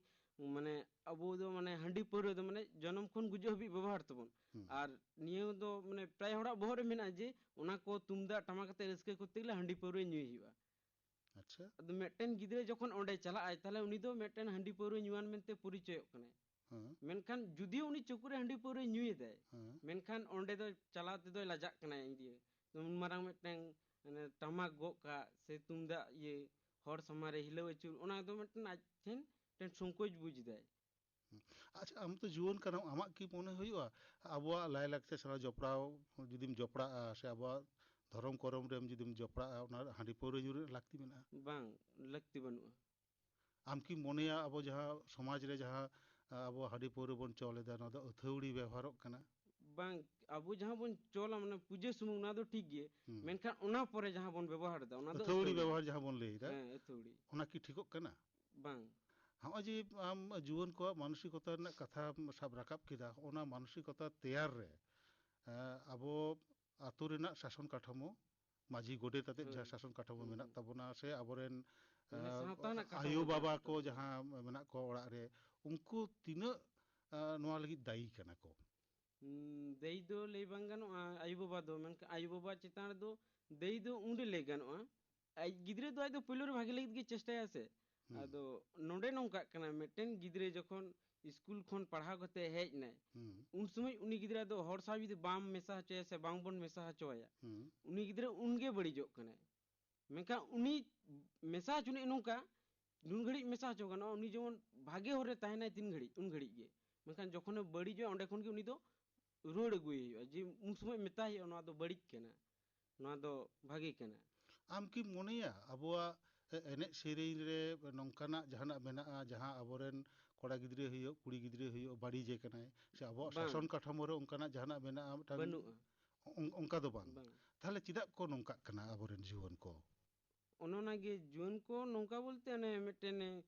ᱢᱟᱱᱮ ᱟᱵᱚ ᱫᱚ ᱢᱟᱱᱮ ᱦᱟᱺᱰᱤ ᱯᱟᱹᱣᱨᱟᱹ ᱫᱚ ᱢᱟᱱᱮ ᱡᱚᱱᱚᱢ ᱠᱷᱚᱱ ᱜᱩᱡᱩᱜ ᱦᱟᱹᱵᱤᱡ ᱵᱮᱵᱚᱦᱟᱨ ᱛᱟᱵᱚᱱ᱾ ᱦᱩᱸ᱾ ᱟᱨ ᱱᱤᱭᱟᱹ ᱫᱚ ᱢᱟᱱᱮ ᱯᱨᱟᱭ ᱦᱚᱲᱟᱜ ᱵᱚᱦᱚᱜ ᱨᱮ ᱢᱮᱱᱟᱜᱼᱟ ᱡᱮ ᱚᱱᱟ ᱠᱚ ᱛᱩᱢᱫᱟᱜ ᱴᱟᱢᱟᱠ ᱟᱛᱮ ᱨᱟᱹᱥᱠᱟᱹ ᱠᱚᱨᱛᱮ ᱜᱮᱞᱮ ᱦᱟᱺᱰᱤ ᱯᱟᱹᱣᱨᱟᱹ ᱧᱩᱭ ᱦᱩᱭᱩᱜᱼᱟ᱾ ᱟᱪᱪᱷᱟ᱾ ᱟᱫᱚ ᱢᱤᱫᱴᱮᱱ ᱜᱤᱫᱽᱨᱟᱹ ᱡᱚᱠᱷᱚᱱ ᱚᱸᱰᱮ ᱪᱟᱞᱟᱜ ᱟᱭ, ᱛᱟᱦᱞᱮ ᱩᱱᱤ ᱫᱚ ᱢᱤᱫᱴᱮᱱ ᱦᱟᱺᱰᱤ ᱯᱟᱹᱣᱨᱟᱹ ᱧᱩᱣᱟᱱ ᱢᱮᱱᱛᱮ ᱯᱚᱨᱤᱪᱚᱭᱚᱜ ᱠᱟᱱᱟᱭ᱾ ᱦᱮᱸ᱾ ᱢᱮᱱᱠᱷᱟᱱ ᱡᱩᱫᱤ ᱩᱱᱤ ᱪᱩᱠᱩ ᱨᱮ ᱦᱟᱺᱰᱤ ᱯᱟᱹᱣᱨᱟᱹᱭ ᱧᱩᱭᱮᱫᱟᱭ, ᱦᱮᱸ᱾ ᱢᱮᱱᱠᱷᱟᱱ ᱚᱸᱰᱮ ᱫᱚ ᱪᱟᱞᱟᱣ ᱛᱮᱫᱚᱭ ᱞᱟᱡᱟᱜ ᱠᱟᱱᱟᱭ᱾ ᱤᱭᱟᱹ, ᱩᱱ ᱢᱟᱨᱟᱝ ᱢᱤᱫᱴᱟᱝ, ᱢᱟᱱᱮ, ᱴᱟᱢᱟᱠ ᱜᱚᱜ ᱠᱟᱜ ᱥᱮ ᱛᱩᱢᱫᱟᱜ ᱤᱭᱟᱹ ᱦᱚᱲ ᱥᱟᱢᱟᱝ ᱨᱮ ᱦᱤᱞᱟᱹᱣ ᱟᱹᱪᱩᱨ, ᱚᱱᱟ ᱫᱚ ᱢᱤᱫᱴᱟᱝ ᱟᱡ ᱴᱷᱮᱱ ᱢᱤᱫᱴᱮᱱ ᱥᱚᱝᱠᱳᱪ ᱵᱩᱡᱽ ᱮᱫᱟᱭ᱾ ᱦᱩᱸ᱾ ᱟᱪᱪᱷᱟ, ᱟᱢ ᱛᱚ ᱡᱩᱣᱟᱹᱱ ᱠᱟᱱᱟᱢ, ᱟᱢᱟᱜ ᱠᱤ ᱢᱚᱱᱮ ᱦᱩᱭᱩᱜᱼᱟ ᱟᱵᱚᱣᱟᱜ ᱞᱟᱭᱼᱞᱟᱠᱪᱟᱨ ᱥᱟᱞᱟᱜ ᱡᱚᱯᱲᱟᱣ ᱡᱩᱫᱤᱢ ᱡᱚᱯᱲᱟᱜᱼᱟ ᱥᱮ ᱟᱵᱚᱣᱟᱜ ᱫᱷᱚᱨᱚᱢ ᱠᱚᱨᱚᱢ ᱨᱮᱢ ᱡᱩᱫᱤᱢ ᱡᱚᱯᱲᱟᱜᱼᱟ, ᱚᱱᱟ ᱦᱟᱺᱰᱤ ᱯᱟᱹᱣᱨᱟᱹ ᱧᱩ ᱨᱮᱱᱟᱜ ᱞᱟᱹᱠᱛᱤ ᱢᱮᱱᱟᱜᱼᱟ? ᱵᱟᱝ, ᱞᱟᱹᱠᱛᱤ ᱵᱟᱹᱱᱩᱜᱼᱟ᱾ ᱟᱢ ᱠᱤᱢ ᱢᱚᱱᱮᱭᱟ ᱟᱵᱚ ᱡᱟᱦᱟᱸ ᱥᱚᱢᱟᱡᱽ ᱨᱮ ᱡᱟᱦᱟᱸ, ᱟ, ᱟᱵᱚ ᱦᱟᱺᱰᱤ ᱯᱟᱹᱣᱨᱟᱹ ᱵᱚᱱ ᱪᱚᱞ ᱮᱫᱟ, ᱱᱚᱣᱟ ᱫᱚ ᱟᱹᱛᱷᱟᱹᱣᱲᱤ ᱵᱮᱣᱦᱟᱨᱚᱜ ᱠᱟᱱᱟ? ᱵᱟᱝ, ᱟᱵᱚ ᱡᱟᱦᱟᱸ ᱵᱚᱱ ᱪᱚᱞᱟ, ᱢᱟᱱᱮ, ᱯᱩᱡᱟᱹ ᱥᱩᱢᱩᱝ, ᱚᱱᱟ ᱫᱚ ᱴᱷᱤᱠ ᱜᱮ᱾ ᱦᱩᱸ᱾ ᱢᱮᱱᱠᱷᱟᱱ ᱚᱱᱟ ᱯᱚᱨᱮ ᱡᱟᱦᱟᱸ ᱵᱚᱱ ᱵᱮᱵᱚᱦᱟᱨ ᱮᱫᱟ, ᱚᱱᱟ ᱫᱚ ᱟᱹᱛᱷᱟᱹᱣᱲᱤ ᱟᱹᱛᱷᱟᱹᱣᱲᱤ᱾ ᱵᱮᱵᱚᱦᱟᱨ ᱡᱟᱦᱟᱸ ᱵᱚᱱ ᱞᱟᱹᱭ ᱮᱫᱟ, ᱦᱮᱸ, ᱟᱹᱛᱷᱟᱹᱣᱲᱤ᱾ ᱚᱱᱟ ᱠᱤ ᱴᱷᱤᱠᱚᱜ ᱠᱟᱱᱟ? ᱵᱟᱝ᱾ ᱦᱚᱸᱜᱼᱚᱭ ᱡᱮ ᱟᱢ ᱡᱩᱣᱟᱹᱱ ᱠᱚᱣᱟᱜ ᱢᱟᱱᱚᱥᱤᱠᱚᱛᱟ ᱨᱮᱱᱟᱜ ᱠᱟᱛᱷᱟᱢ ᱥᱟᱵ ᱨᱟᱠᱟᱵ ᱠᱮᱫᱟ, ᱚᱱᱟ ᱢᱟᱱᱚᱥᱤᱠᱚᱛᱟ ᱛᱮᱭᱟᱨ ᱨᱮ, ᱮᱸ, ᱟᱵᱚ ᱟᱛᱳ ᱨᱮᱱᱟᱜ ᱥᱟᱥᱚᱱ ᱠᱟᱴᱷᱟᱢᱳ, ᱢᱟᱹᱡᱷᱤ ᱜᱚᱰᱮᱛ ᱟᱛᱮᱫ ᱦᱳᱭ᱾ ᱡᱟᱦᱟᱸ ᱥᱟᱥᱚᱱ ᱠᱟᱴᱷᱟᱢᱳ ᱦᱩᱸ, ᱢᱮᱱᱟᱜ ᱦᱩᱸ᱾ ᱛᱟᱵᱚᱱᱟ, ᱥᱮ ᱟᱵᱚᱨᱮᱱ, ᱢᱟᱱᱮ ᱮᱸ, ᱥᱟᱶᱛᱟ ᱨᱮᱱᱟᱜ ᱠᱟᱛᱷᱟ ᱟᱭᱳ ᱵᱚᱱ ᱵᱟᱵᱟ ᱨᱟᱠᱟᱵ ᱠᱚ ᱠᱟᱫᱟ᱾ ᱡᱟᱦᱟᱸ ᱢᱮᱱᱟᱜ ᱠᱚᱣᱟ ᱚᱲᱟᱜ ᱨᱮ, ᱩᱱᱠᱩ ᱛᱤᱱᱟᱹᱜ, ᱮᱸ, ᱱᱚᱣᱟ ᱞᱟᱹᱜᱤᱫ ᱫᱟᱭᱤ ᱠᱟᱱᱟ ᱠᱚ? ᱩᱸ, ᱫᱟᱹᱭ ᱫᱚ ᱞᱟᱹᱭ ᱵᱟᱝ ᱜᱟᱱᱚᱜᱼᱟ, ᱟᱭᱳᱼᱵᱟᱵᱟ ᱫᱚ, ᱢᱮᱱᱠᱷᱟᱱ ᱟᱭᱳᱼᱵᱟᱵᱟ ᱪᱮᱛᱟᱱ ᱨᱮᱫᱚ ᱫᱟᱹᱭ ᱫᱚ ᱩᱱᱨᱮ ᱞᱟᱹᱭ ᱜᱟᱱᱚᱜᱼᱟ, ᱟᱡ ᱜᱤᱫᱽᱨᱟᱹ ᱫᱚ ᱟᱡ ᱫᱚ ᱯᱳᱭᱞᱳ ᱨᱮ ᱵᱷᱟᱜᱮ ᱞᱟᱹᱜᱤᱫ ᱜᱮ ᱪᱮᱥᱴᱟᱭᱟ ᱥᱮ᱾ ᱦᱩᱸ᱾ ᱟᱫᱚ ᱱᱚᱰᱮ ᱱᱚᱝᱠᱟᱜ ᱠᱟᱱᱟ, ᱢᱤᱫᱴᱮᱱ ᱜᱤᱫᱽᱨᱟᱹ ᱡᱚᱠᱷᱚᱱ ᱥᱠᱩᱞ ᱠᱷᱚᱱ ᱯᱟᱲᱦᱟᱣ ᱠᱟᱛᱮ ᱦᱮᱡ ᱮᱱᱟᱭ, ᱦᱩᱸ᱾ ᱩᱱ ᱥᱚᱢᱚᱭ ᱩᱱᱤ ᱜᱤᱫᱽᱨᱟᱹ ᱫᱚ ᱦᱚᱲ ᱥᱟᱶ ᱡᱩᱫᱤ ᱵᱟᱢ ᱢᱮᱥᱟ ᱦᱚᱪᱚᱭᱟ ᱥᱮ ᱵᱟᱝ ᱵᱚᱱ ᱢᱮᱥᱟ ᱦᱚᱪᱚ ᱟᱭᱟ, ᱦᱩᱸ᱾ ᱩᱱᱤ ᱜᱤᱫᱽᱨᱟᱹ ᱩᱱᱜᱮ ᱵᱟᱹᱲᱤᱡᱚᱜ ᱠᱟᱱᱟᱭ᱾ ᱢᱮᱱᱠᱷᱟᱱ ᱩᱱᱤ ᱢᱮᱥᱟ ᱦᱚᱪᱚᱱᱤᱡ ᱱᱚᱝᱠᱟ, ᱱᱩᱱ ᱜᱷᱟᱹᱲᱤᱡ ᱢᱮᱥᱟ ᱦᱚᱪᱚ ᱜᱟᱱᱚᱜᱼᱟ, ᱩᱱᱤ ᱡᱮᱢᱚᱱ ᱵᱷᱟᱜᱮ ᱦᱚᱨ ᱨᱮ ᱛᱟᱦᱮᱱᱟᱭ ᱛᱤᱱ ᱜᱷᱟᱹᱲᱤᱡ, ᱩᱱ ᱜᱷᱟᱹᱲᱤᱡ ᱜᱮ᱾ ᱢᱮᱱᱠᱷᱟᱱ ᱡᱚᱠᱷᱚᱱᱮ ᱵᱟᱹᱲᱤᱡᱚᱜᱼᱟ, ᱚᱸᱰᱮ ᱠᱷᱚᱱ ᱜᱮ ᱩᱱᱤ ᱫᱚ ᱨᱩᱣᱟᱹᱲ ᱟᱹᱜᱩᱭᱮ ᱦᱩᱭᱩᱜᱼᱟ, ᱡᱮ ᱩᱱ ᱥᱚᱢᱚᱭ ᱢᱮᱛᱟᱭ ᱦᱩᱭᱩᱜᱼᱟ, "ᱱᱚᱣᱟ ᱫᱚ ᱵᱟᱹᱲᱤᱡ ᱠᱟᱱᱟ, ᱱᱚᱣᱟ ᱫᱚ ᱵᱷᱟᱜᱮ ᱠᱟᱱᱟ᱾" ᱟᱢ ᱠᱤᱢ ᱢᱚᱱᱮᱭᱟ ᱟᱵᱚᱣᱟᱜ, ᱮ, ᱮᱱᱮᱡ ᱥᱮᱨᱮᱧ ᱨᱮ ᱱᱚᱝᱠᱟᱱᱟᱜ ᱡᱟᱦᱟᱱᱟᱜ ᱢᱮᱱᱟᱜᱼᱟ, ᱡᱟᱦᱟᱸ ᱟᱵᱚᱨᱮᱱ ᱠᱚᱲᱟ ᱜᱤᱫᱽᱨᱟᱹ ᱦᱩᱭᱩᱜ, ᱠᱩᱲᱤ ᱜᱤᱫᱽᱨᱟᱹ ᱦᱩᱭᱩᱜ, ᱵᱟᱹᱲᱤᱡᱮ ᱠᱟᱱᱟᱭ? ᱥᱮ ᱟᱵᱚᱣᱟᱜ ᱵᱟᱝ᱾ ᱥᱟᱥᱚᱱ ᱠᱟᱴᱷᱟᱢᱳ ᱨᱮ ᱚᱱᱠᱟᱱᱟᱜ ᱡᱟᱦᱟᱱᱟᱜ ᱢᱮᱱᱟᱜᱼᱟ ᱢᱤᱫᱴᱟᱝ? ᱵᱟᱹᱱᱩᱜᱼᱟ᱾ ᱚᱱ-, ᱚᱱᱠᱟ ᱫᱚ ᱵᱟᱝ᱾ ᱵᱟᱝ᱾ ᱛᱟᱦᱞᱮ ᱪᱮᱫᱟᱜ ᱠᱚ ᱱᱚᱝᱠᱟᱜ ᱠᱟᱱᱟ ᱟᱵᱚᱨᱮᱱ ᱡᱩᱣᱟᱹᱱ ᱠᱚ? ᱚᱱᱮ ᱚᱱᱟᱜᱮ ᱡᱩᱣᱟᱹᱱ ᱠᱚ ᱱᱚᱝᱠᱟ ᱵᱚᱞᱛᱮ, ᱚᱱᱮ ᱢᱤᱫᱴᱮᱱ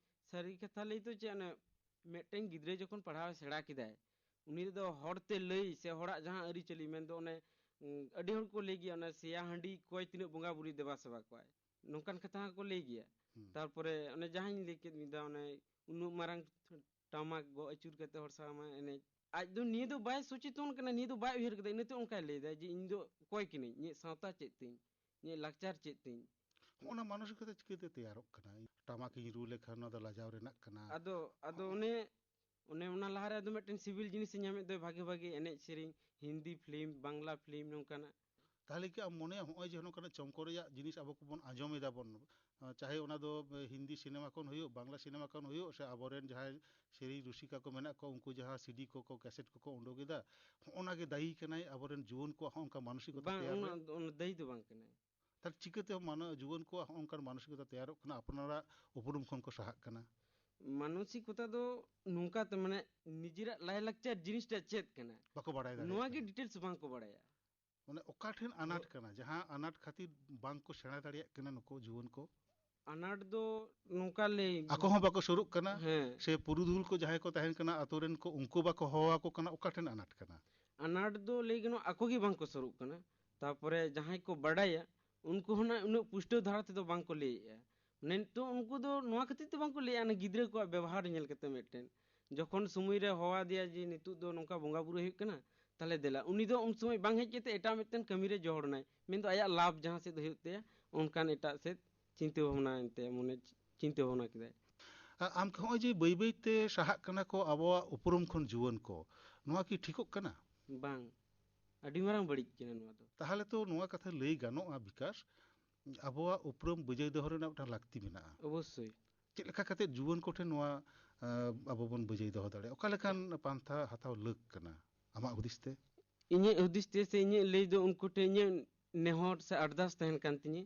ᱥᱟᱹᱨᱤ ᱠᱟᱛᱷᱟ ᱞᱟᱹᱭ ᱫᱚ ᱪᱮᱫ, ᱚᱱᱮ ᱢᱤᱫᱴᱮᱱ ᱜᱤᱫᱽᱨᱟᱹ ᱡᱚᱠᱷᱚᱱ ᱯᱟᱲᱦᱟᱣ ᱥᱮᱬᱟ ᱠᱮᱫᱟᱭ, ᱩᱱᱤ ᱫᱚ ᱦᱚᱲᱛᱮ ᱞᱟᱹᱭ ᱥᱮ ᱦᱚᱲᱟᱜ ᱡᱟᱦᱟᱸ ᱟᱹᱨᱤᱪᱟᱹᱞᱤ, ᱢᱮᱱᱫᱚ ᱚᱱᱮ, ᱩᱸ, ᱟᱹᱰᱤ ᱦᱚᱲ ᱠᱚ ᱞᱟᱹᱭ ᱜᱮᱭᱟ, ᱚᱱᱮ ᱥᱮᱭᱟ ᱦᱟᱺᱰᱤ ᱠᱚᱭ ᱛᱤᱱᱟᱹᱜ ᱵᱚᱸᱜᱟ ᱵᱩᱨᱩᱭ ᱫᱮᱵᱟ ᱥᱮᱵᱟ ᱠᱚᱣᱟᱭ, ᱱᱚᱝᱠᱟᱱ ᱠᱟᱛᱷᱟ ᱦᱚᱸᱠᱚ ᱞᱟᱹᱭ ᱜᱮᱭᱟ᱾ ᱦᱩᱸ᱾ ᱛᱟᱨᱯᱚᱨᱮ ᱚᱱᱮ ᱡᱟᱦᱟᱸᱧ ᱞᱟᱹᱭ ᱠᱮᱫ, ᱢᱤᱫ ᱫᱷᱟᱣ ᱚᱱᱮ ᱩᱱᱟᱹᱜ ᱢᱟᱨᱟᱝ ᱴᱟᱢᱟᱠ ᱜᱚᱜ ᱟᱹᱪᱩᱨ ᱠᱟᱛᱮ ᱦᱚᱲ ᱥᱟᱢᱟᱝ ᱮᱱᱮᱡ᱾ ᱟᱡ ᱫᱚ ᱱᱤᱭᱟᱹ ᱫᱚ ᱵᱟᱭ ᱥᱚᱪᱮᱛᱚᱱ ᱠᱟᱱᱟ, ᱱᱤᱭᱟᱹ ᱫᱚ ᱵᱟᱭ ᱩᱭᱦᱟᱹᱨ ᱠᱟᱫᱟ, ᱤᱱᱟᱹᱛᱮ ᱚᱱᱠᱟᱭ ᱞᱟᱹᱭ ᱫᱟ ᱡᱮ, "ᱤᱧ ᱫᱚ ᱚᱠᱚᱭ ᱠᱟᱹᱱᱟᱹᱧ? ᱤᱧᱟᱹᱜ ᱥᱟᱶᱛᱟ ᱪᱮᱫ ᱛᱤᱧ? ᱤᱧᱟᱹᱜ ᱞᱟᱠᱪᱟᱨ ᱪᱮᱫ ᱛᱤᱧ?" ᱦᱚᱸᱜᱼᱚ ᱱᱟ ᱢᱟᱱᱚᱥᱤᱠᱚᱛᱟ ᱪᱤᱠᱟᱹᱛᱮ ᱛᱮᱭᱟᱨᱚᱜ ᱠᱟᱱᱟ? ᱴᱟᱢᱟᱠ ᱤᱧ ᱨᱩ ᱞᱮᱠᱷᱟᱱ ᱱᱚᱣᱟ ᱫᱚ ᱞᱟᱡᱟᱣ ᱨᱮᱱᱟᱜ ᱠᱟᱱᱟ᱾ ᱟᱫᱚ, ᱟᱫᱚ ᱚᱱᱮ ᱚᱱᱮ ᱚᱱᱟ ᱞᱟᱦᱟᱨᱮ ᱟᱫᱚ ᱢᱤᱫᱴᱮᱱ ᱥᱤᱵᱤᱞ ᱡᱤᱱᱤᱥᱮ ᱧᱟᱢᱮᱫ ᱫᱚ, ᱵᱷᱟᱜᱮ ᱵᱷᱟᱜᱮ ᱮᱱᱮᱡ ᱥᱮᱨᱮᱧ, ᱦᱤᱱᱫᱤ ᱯᱷᱤᱞᱢ, ᱵᱟᱝᱞᱟ ᱯᱷᱤᱞᱢ, ᱱᱚᱝᱠᱟᱱᱟᱜ᱾ ᱛᱟᱦᱚᱞᱮ ᱠᱤ ᱟᱢ ᱢᱚᱱᱮᱭᱟ, ᱱᱚᱜᱼᱚᱭ ᱡᱮ ᱱᱚᱝᱠᱟᱱᱟᱜ ᱪᱚᱢᱠᱚ ᱨᱮᱭᱟᱜ ᱡᱤᱱᱤᱥ ᱟᱵᱚ ᱠᱚᱵᱚᱱ ᱟᱸᱡᱚᱢ ᱮᱫᱟ ᱵᱚᱱ, ᱪᱟᱦᱮ ᱚᱱᱟ ᱫᱚ ᱦᱤᱱᱫᱤ ᱥᱤᱱᱮᱢᱟ ᱠᱷᱚᱱ ᱦᱩᱭᱩᱜ, ᱵᱟᱝᱞᱟ ᱥᱤᱱᱮᱢᱟ ᱠᱷᱚᱱ ᱦᱩᱭᱩᱜ, ᱥᱮ ᱟᱵᱚᱨᱮᱱ ᱡᱟᱦᱟᱸᱭ ᱥᱮᱨᱮᱧ ᱨᱩᱥᱤᱠᱟ ᱠᱚ ᱢᱮᱱᱟᱜ ᱠᱚᱣᱟ, ᱩᱱᱠᱩ ᱡᱟᱦᱟᱸ ᱥᱤᱰᱤ ᱠᱚᱠᱚ, ᱠᱮᱥᱮᱴ ᱠᱚᱠᱚ ᱩᱰᱩᱠ ᱮᱫᱟ, ᱦᱚᱸᱜᱼᱚ ᱱᱟ ᱜᱮ ᱫᱟᱭᱤ ᱠᱟᱱᱟᱭ ᱟᱵᱚᱨᱮᱱ ᱡᱩᱣᱟᱹᱱ ᱠᱚᱣᱟᱜ ᱦᱚᱸ ᱚᱱᱠᱟ ᱢᱟᱱᱚᱥᱤᱠᱚᱛᱟ ᱵᱟᱝ, ᱛᱮᱭᱟᱨ ᱨᱮ? ᱚᱱᱟ ᱫᱟᱹᱭ ᱫᱚ ᱵᱟᱝ ᱠᱟᱱᱟᱭ᱾ ᱛᱟᱦᱞᱮ ᱪᱤᱠᱟᱹᱛᱮ ᱢᱟᱱᱚ-, ᱡᱩᱣᱟᱹᱱ ᱠᱚᱣᱟᱜ ᱦᱚᱸ ᱚᱱᱠᱟᱱ ᱢᱟᱱᱚᱥᱤᱠᱚᱛᱟ ᱛᱮᱭᱟᱨᱚᱜ ᱠᱟᱱᱟ, ᱟᱯᱱᱟᱨᱟᱜ ᱩᱯᱨᱩᱢ ᱠᱷᱚᱱ ᱠᱚ ᱥᱟᱦᱟᱜ ᱠᱟᱱᱟ? ᱢᱟᱱᱚᱥᱤᱠᱚᱛᱟ ᱫᱚ ᱱᱚᱝᱠᱟ ᱛᱮ, ᱢᱟᱱᱮ, ᱱᱤᱡᱮᱨᱟᱜ ᱞᱟᱭᱼᱞᱟᱠᱪᱟᱨ ᱡᱤᱱᱤᱥᱴᱟ ᱪᱮᱫ ᱠᱟᱱᱟ, ᱵᱟᱠᱚ ᱵᱟᱲᱟᱭ ᱫᱟᱲᱮᱭᱟᱜ ᱱᱚᱣᱟ ᱜᱮ ᱠᱟᱱᱟ᱾ ᱰᱤᱴᱮᱞᱥ ᱵᱟᱝ ᱠᱚ ᱵᱟᱲᱟᱭᱟ᱾ ᱢᱟᱱᱮ, ᱚᱠᱟ ᱴᱷᱮᱱ ᱟᱱᱟᱴ ᱠᱟᱱᱟ, ᱡᱟᱦᱟᱸ ᱟᱱᱟᱴ ᱠᱷᱟᱹᱛᱤᱨ ᱵᱟᱝ ᱠᱚ ᱥᱮᱬᱟ ᱫᱟᱲᱮᱭᱟᱜ ᱠᱟᱱᱟ ᱱᱩᱠᱩ ᱡᱩᱣᱟᱹᱱ ᱠᱚ? ᱟᱱᱟᱴ ᱫᱚ ᱱᱚᱝᱠᱟ ᱞᱟᱹᱭ ᱟᱠᱚ ᱦᱚᱸ ᱵᱟᱠᱚ ᱥᱩᱨᱩᱜ ᱠᱟᱱᱟ, ᱦᱮᱸ᱾ ᱥᱮ ᱯᱩᱨᱩᱫᱷᱩᱞ ᱠᱚ ᱡᱟᱦᱟᱸᱭ ᱠᱚ ᱛᱟᱦᱮᱱ ᱠᱟᱱᱟ ᱟᱛᱳ ᱨᱮᱱ ᱠᱚ, ᱩᱱᱠᱩ ᱵᱟᱠᱚ ᱦᱚᱦᱚ ᱟᱠᱚ ᱠᱟᱱᱟ, ᱚᱠᱟ ᱴᱷᱮᱱ ᱟᱱᱟᱴ ᱠᱟᱱᱟ? ᱟᱱᱟᱴ ᱫᱚ ᱞᱟᱹᱭ ᱜᱟᱱᱚᱜᱼᱟ, ᱟᱠᱚ ᱜᱮ ᱵᱟᱝ ᱠᱚ ᱥᱩᱨᱩᱜ ᱠᱟᱱᱟ᱾ ᱛᱟᱯᱚᱨᱮ ᱡᱟᱦᱟᱸᱭ ᱠᱚ ᱵᱟᱰᱟᱭᱟ, ᱩᱱᱠᱩ ᱦᱚᱸ ᱱᱟᱜ ᱩᱱᱟᱹᱜ ᱯᱩᱥᱴᱟᱹᱣ ᱫᱷᱟᱨᱟ ᱛᱮᱫᱚ ᱵᱟᱝ ᱠᱚ ᱞᱟᱹᱭᱮᱜᱼᱟ᱾ ᱢᱟᱱᱮ, ᱱᱤᱛᱚᱜ ᱩᱱᱠᱩ ᱫᱚ ᱱᱚᱣᱟ ᱠᱷᱟᱹᱛᱤᱨ ᱛᱮ ᱵᱟᱝ ᱠᱚ ᱞᱟᱹᱭᱮᱜᱼᱟ, ᱚᱱᱟ ᱜᱤᱫᱽᱨᱟᱹ ᱠᱚᱣᱟᱜ ᱵᱮᱵᱚᱦᱟᱨ ᱧᱮᱞ ᱠᱟᱛᱮ ᱢᱤᱫᱴᱮᱱ᱾ ᱡᱚᱠᱷᱚᱱ ᱥᱚᱢᱚᱭ ᱨᱮ ᱦᱚᱦᱚ ᱟᱫᱮᱭᱟ ᱡᱮ, "ᱱᱤᱛᱚᱜ ᱫᱚ ᱱᱚᱝᱠᱟ ᱵᱚᱸᱜᱟ ᱵᱩᱨᱩ ᱦᱩᱭᱩᱜ ᱠᱟᱱᱟ, ᱛᱟᱦᱞᱮ ᱫᱮᱞᱟ", ᱩᱱᱤ ᱫᱚ ᱩᱱ ᱥᱚᱢᱚᱭ ᱵᱟᱝ ᱦᱮᱡ ᱠᱟᱛᱮ ᱮᱴᱟᱜ ᱢᱤᱫᱴᱮᱱ ᱠᱟᱹᱢᱤ ᱨᱮ ᱡᱚᱦᱚᱲ ᱮᱱᱟᱭ, ᱢᱮᱱᱫᱚ ᱟᱭᱟᱜ ᱞᱟᱵᱷ ᱡᱟᱦᱟᱸ ᱥᱮᱫ ᱦᱩᱭᱩᱜ ᱛᱟᱭᱟ, ᱚᱱᱠᱟᱱ ᱮᱴᱟᱜ ᱥᱮᱫ ᱪᱤᱱᱛᱟᱹ ᱵᱷᱟᱵᱽᱱᱟ ᱮᱱᱛᱮ ᱢᱚᱱᱮ ᱪᱤᱱᱛᱟᱹ ᱵᱷᱟᱵᱽᱱᱟ ᱠᱮᱫᱟᱭ᱾ ᱟ-, ᱟᱢ ᱱᱚᱜᱼᱚᱭ ᱡᱮ ᱵᱟᱹᱭ ᱵᱟᱹᱭ ᱛᱮ ᱥᱟᱦᱟᱜ ᱠᱟᱱᱟ ᱠᱚ ᱟᱵᱚᱣᱟᱜ ᱩᱯᱨᱩᱢ ᱠᱷᱚᱱ ᱡᱩᱣᱟᱹᱱ ᱠᱚ, ᱱᱚᱣᱟ ᱠᱤ ᱴᱷᱤᱠᱚᱜ ᱠᱟᱱᱟ? ᱵᱟᱝ, ᱟᱹᱰᱤ ᱢᱟᱨᱟᱝ ᱵᱟᱹᱲᱤᱡ ᱠᱟᱱᱟ ᱱᱚᱣᱟ ᱫᱚ᱾ ᱛᱟᱦᱚᱞᱮ ᱛᱚ ᱱᱚᱣᱟ ᱠᱟᱛᱷᱟ ᱞᱟᱹᱭ ᱜᱟᱱᱚᱜᱼᱟ, ᱵᱤᱠᱟᱥ, ᱟᱵᱚᱣᱟᱜ ᱩᱯᱨᱩᱢ ᱵᱟᱹᱡᱟᱹᱭ ᱫᱚᱦᱚ ᱨᱮᱱᱟᱜ ᱢᱤᱫᱴᱟᱝ ᱞᱟᱹᱠᱛᱤ ᱢᱮᱱᱟᱜᱼᱟ᱾ ᱚᱵᱚᱥᱥᱳᱭ᱾ ᱪᱮᱫ ᱞᱮᱠᱟ ᱠᱟᱛᱮ ᱡᱩᱣᱟᱹᱱ ᱠᱚᱴᱷᱮᱱ ᱱᱚᱣᱟ, ᱟ, ᱟᱵᱚ ᱵᱚᱱ ᱵᱟᱹᱡᱟᱹᱭ ᱫᱚᱦᱚ ᱫᱟᱲᱮᱭᱟᱜᱼᱟ? ᱚᱠᱟ ᱞᱮᱠᱟᱱ ᱯᱟᱱᱛᱷᱟ ᱦᱟᱛᱟᱣ ᱞᱟᱹᱠ ᱠᱟᱱᱟ ᱟᱢᱟᱜ ᱦᱩᱫᱤᱥ ᱛᱮ? ᱤᱧᱟᱹᱜ ᱦᱩᱫᱤᱥ ᱛᱮ ᱥᱮ ᱤᱧᱟᱹᱜ ᱞᱟᱹᱭ ᱫᱚ, ᱩᱱᱠᱩ ᱴᱷᱮᱱ ᱤᱧᱟᱹᱜ ᱱᱮᱦᱚᱨ ᱥᱮ ᱟᱨᱫᱟᱥ ᱛᱟᱦᱮᱱ ᱠᱟᱱ ᱛᱤᱧᱟᱹ,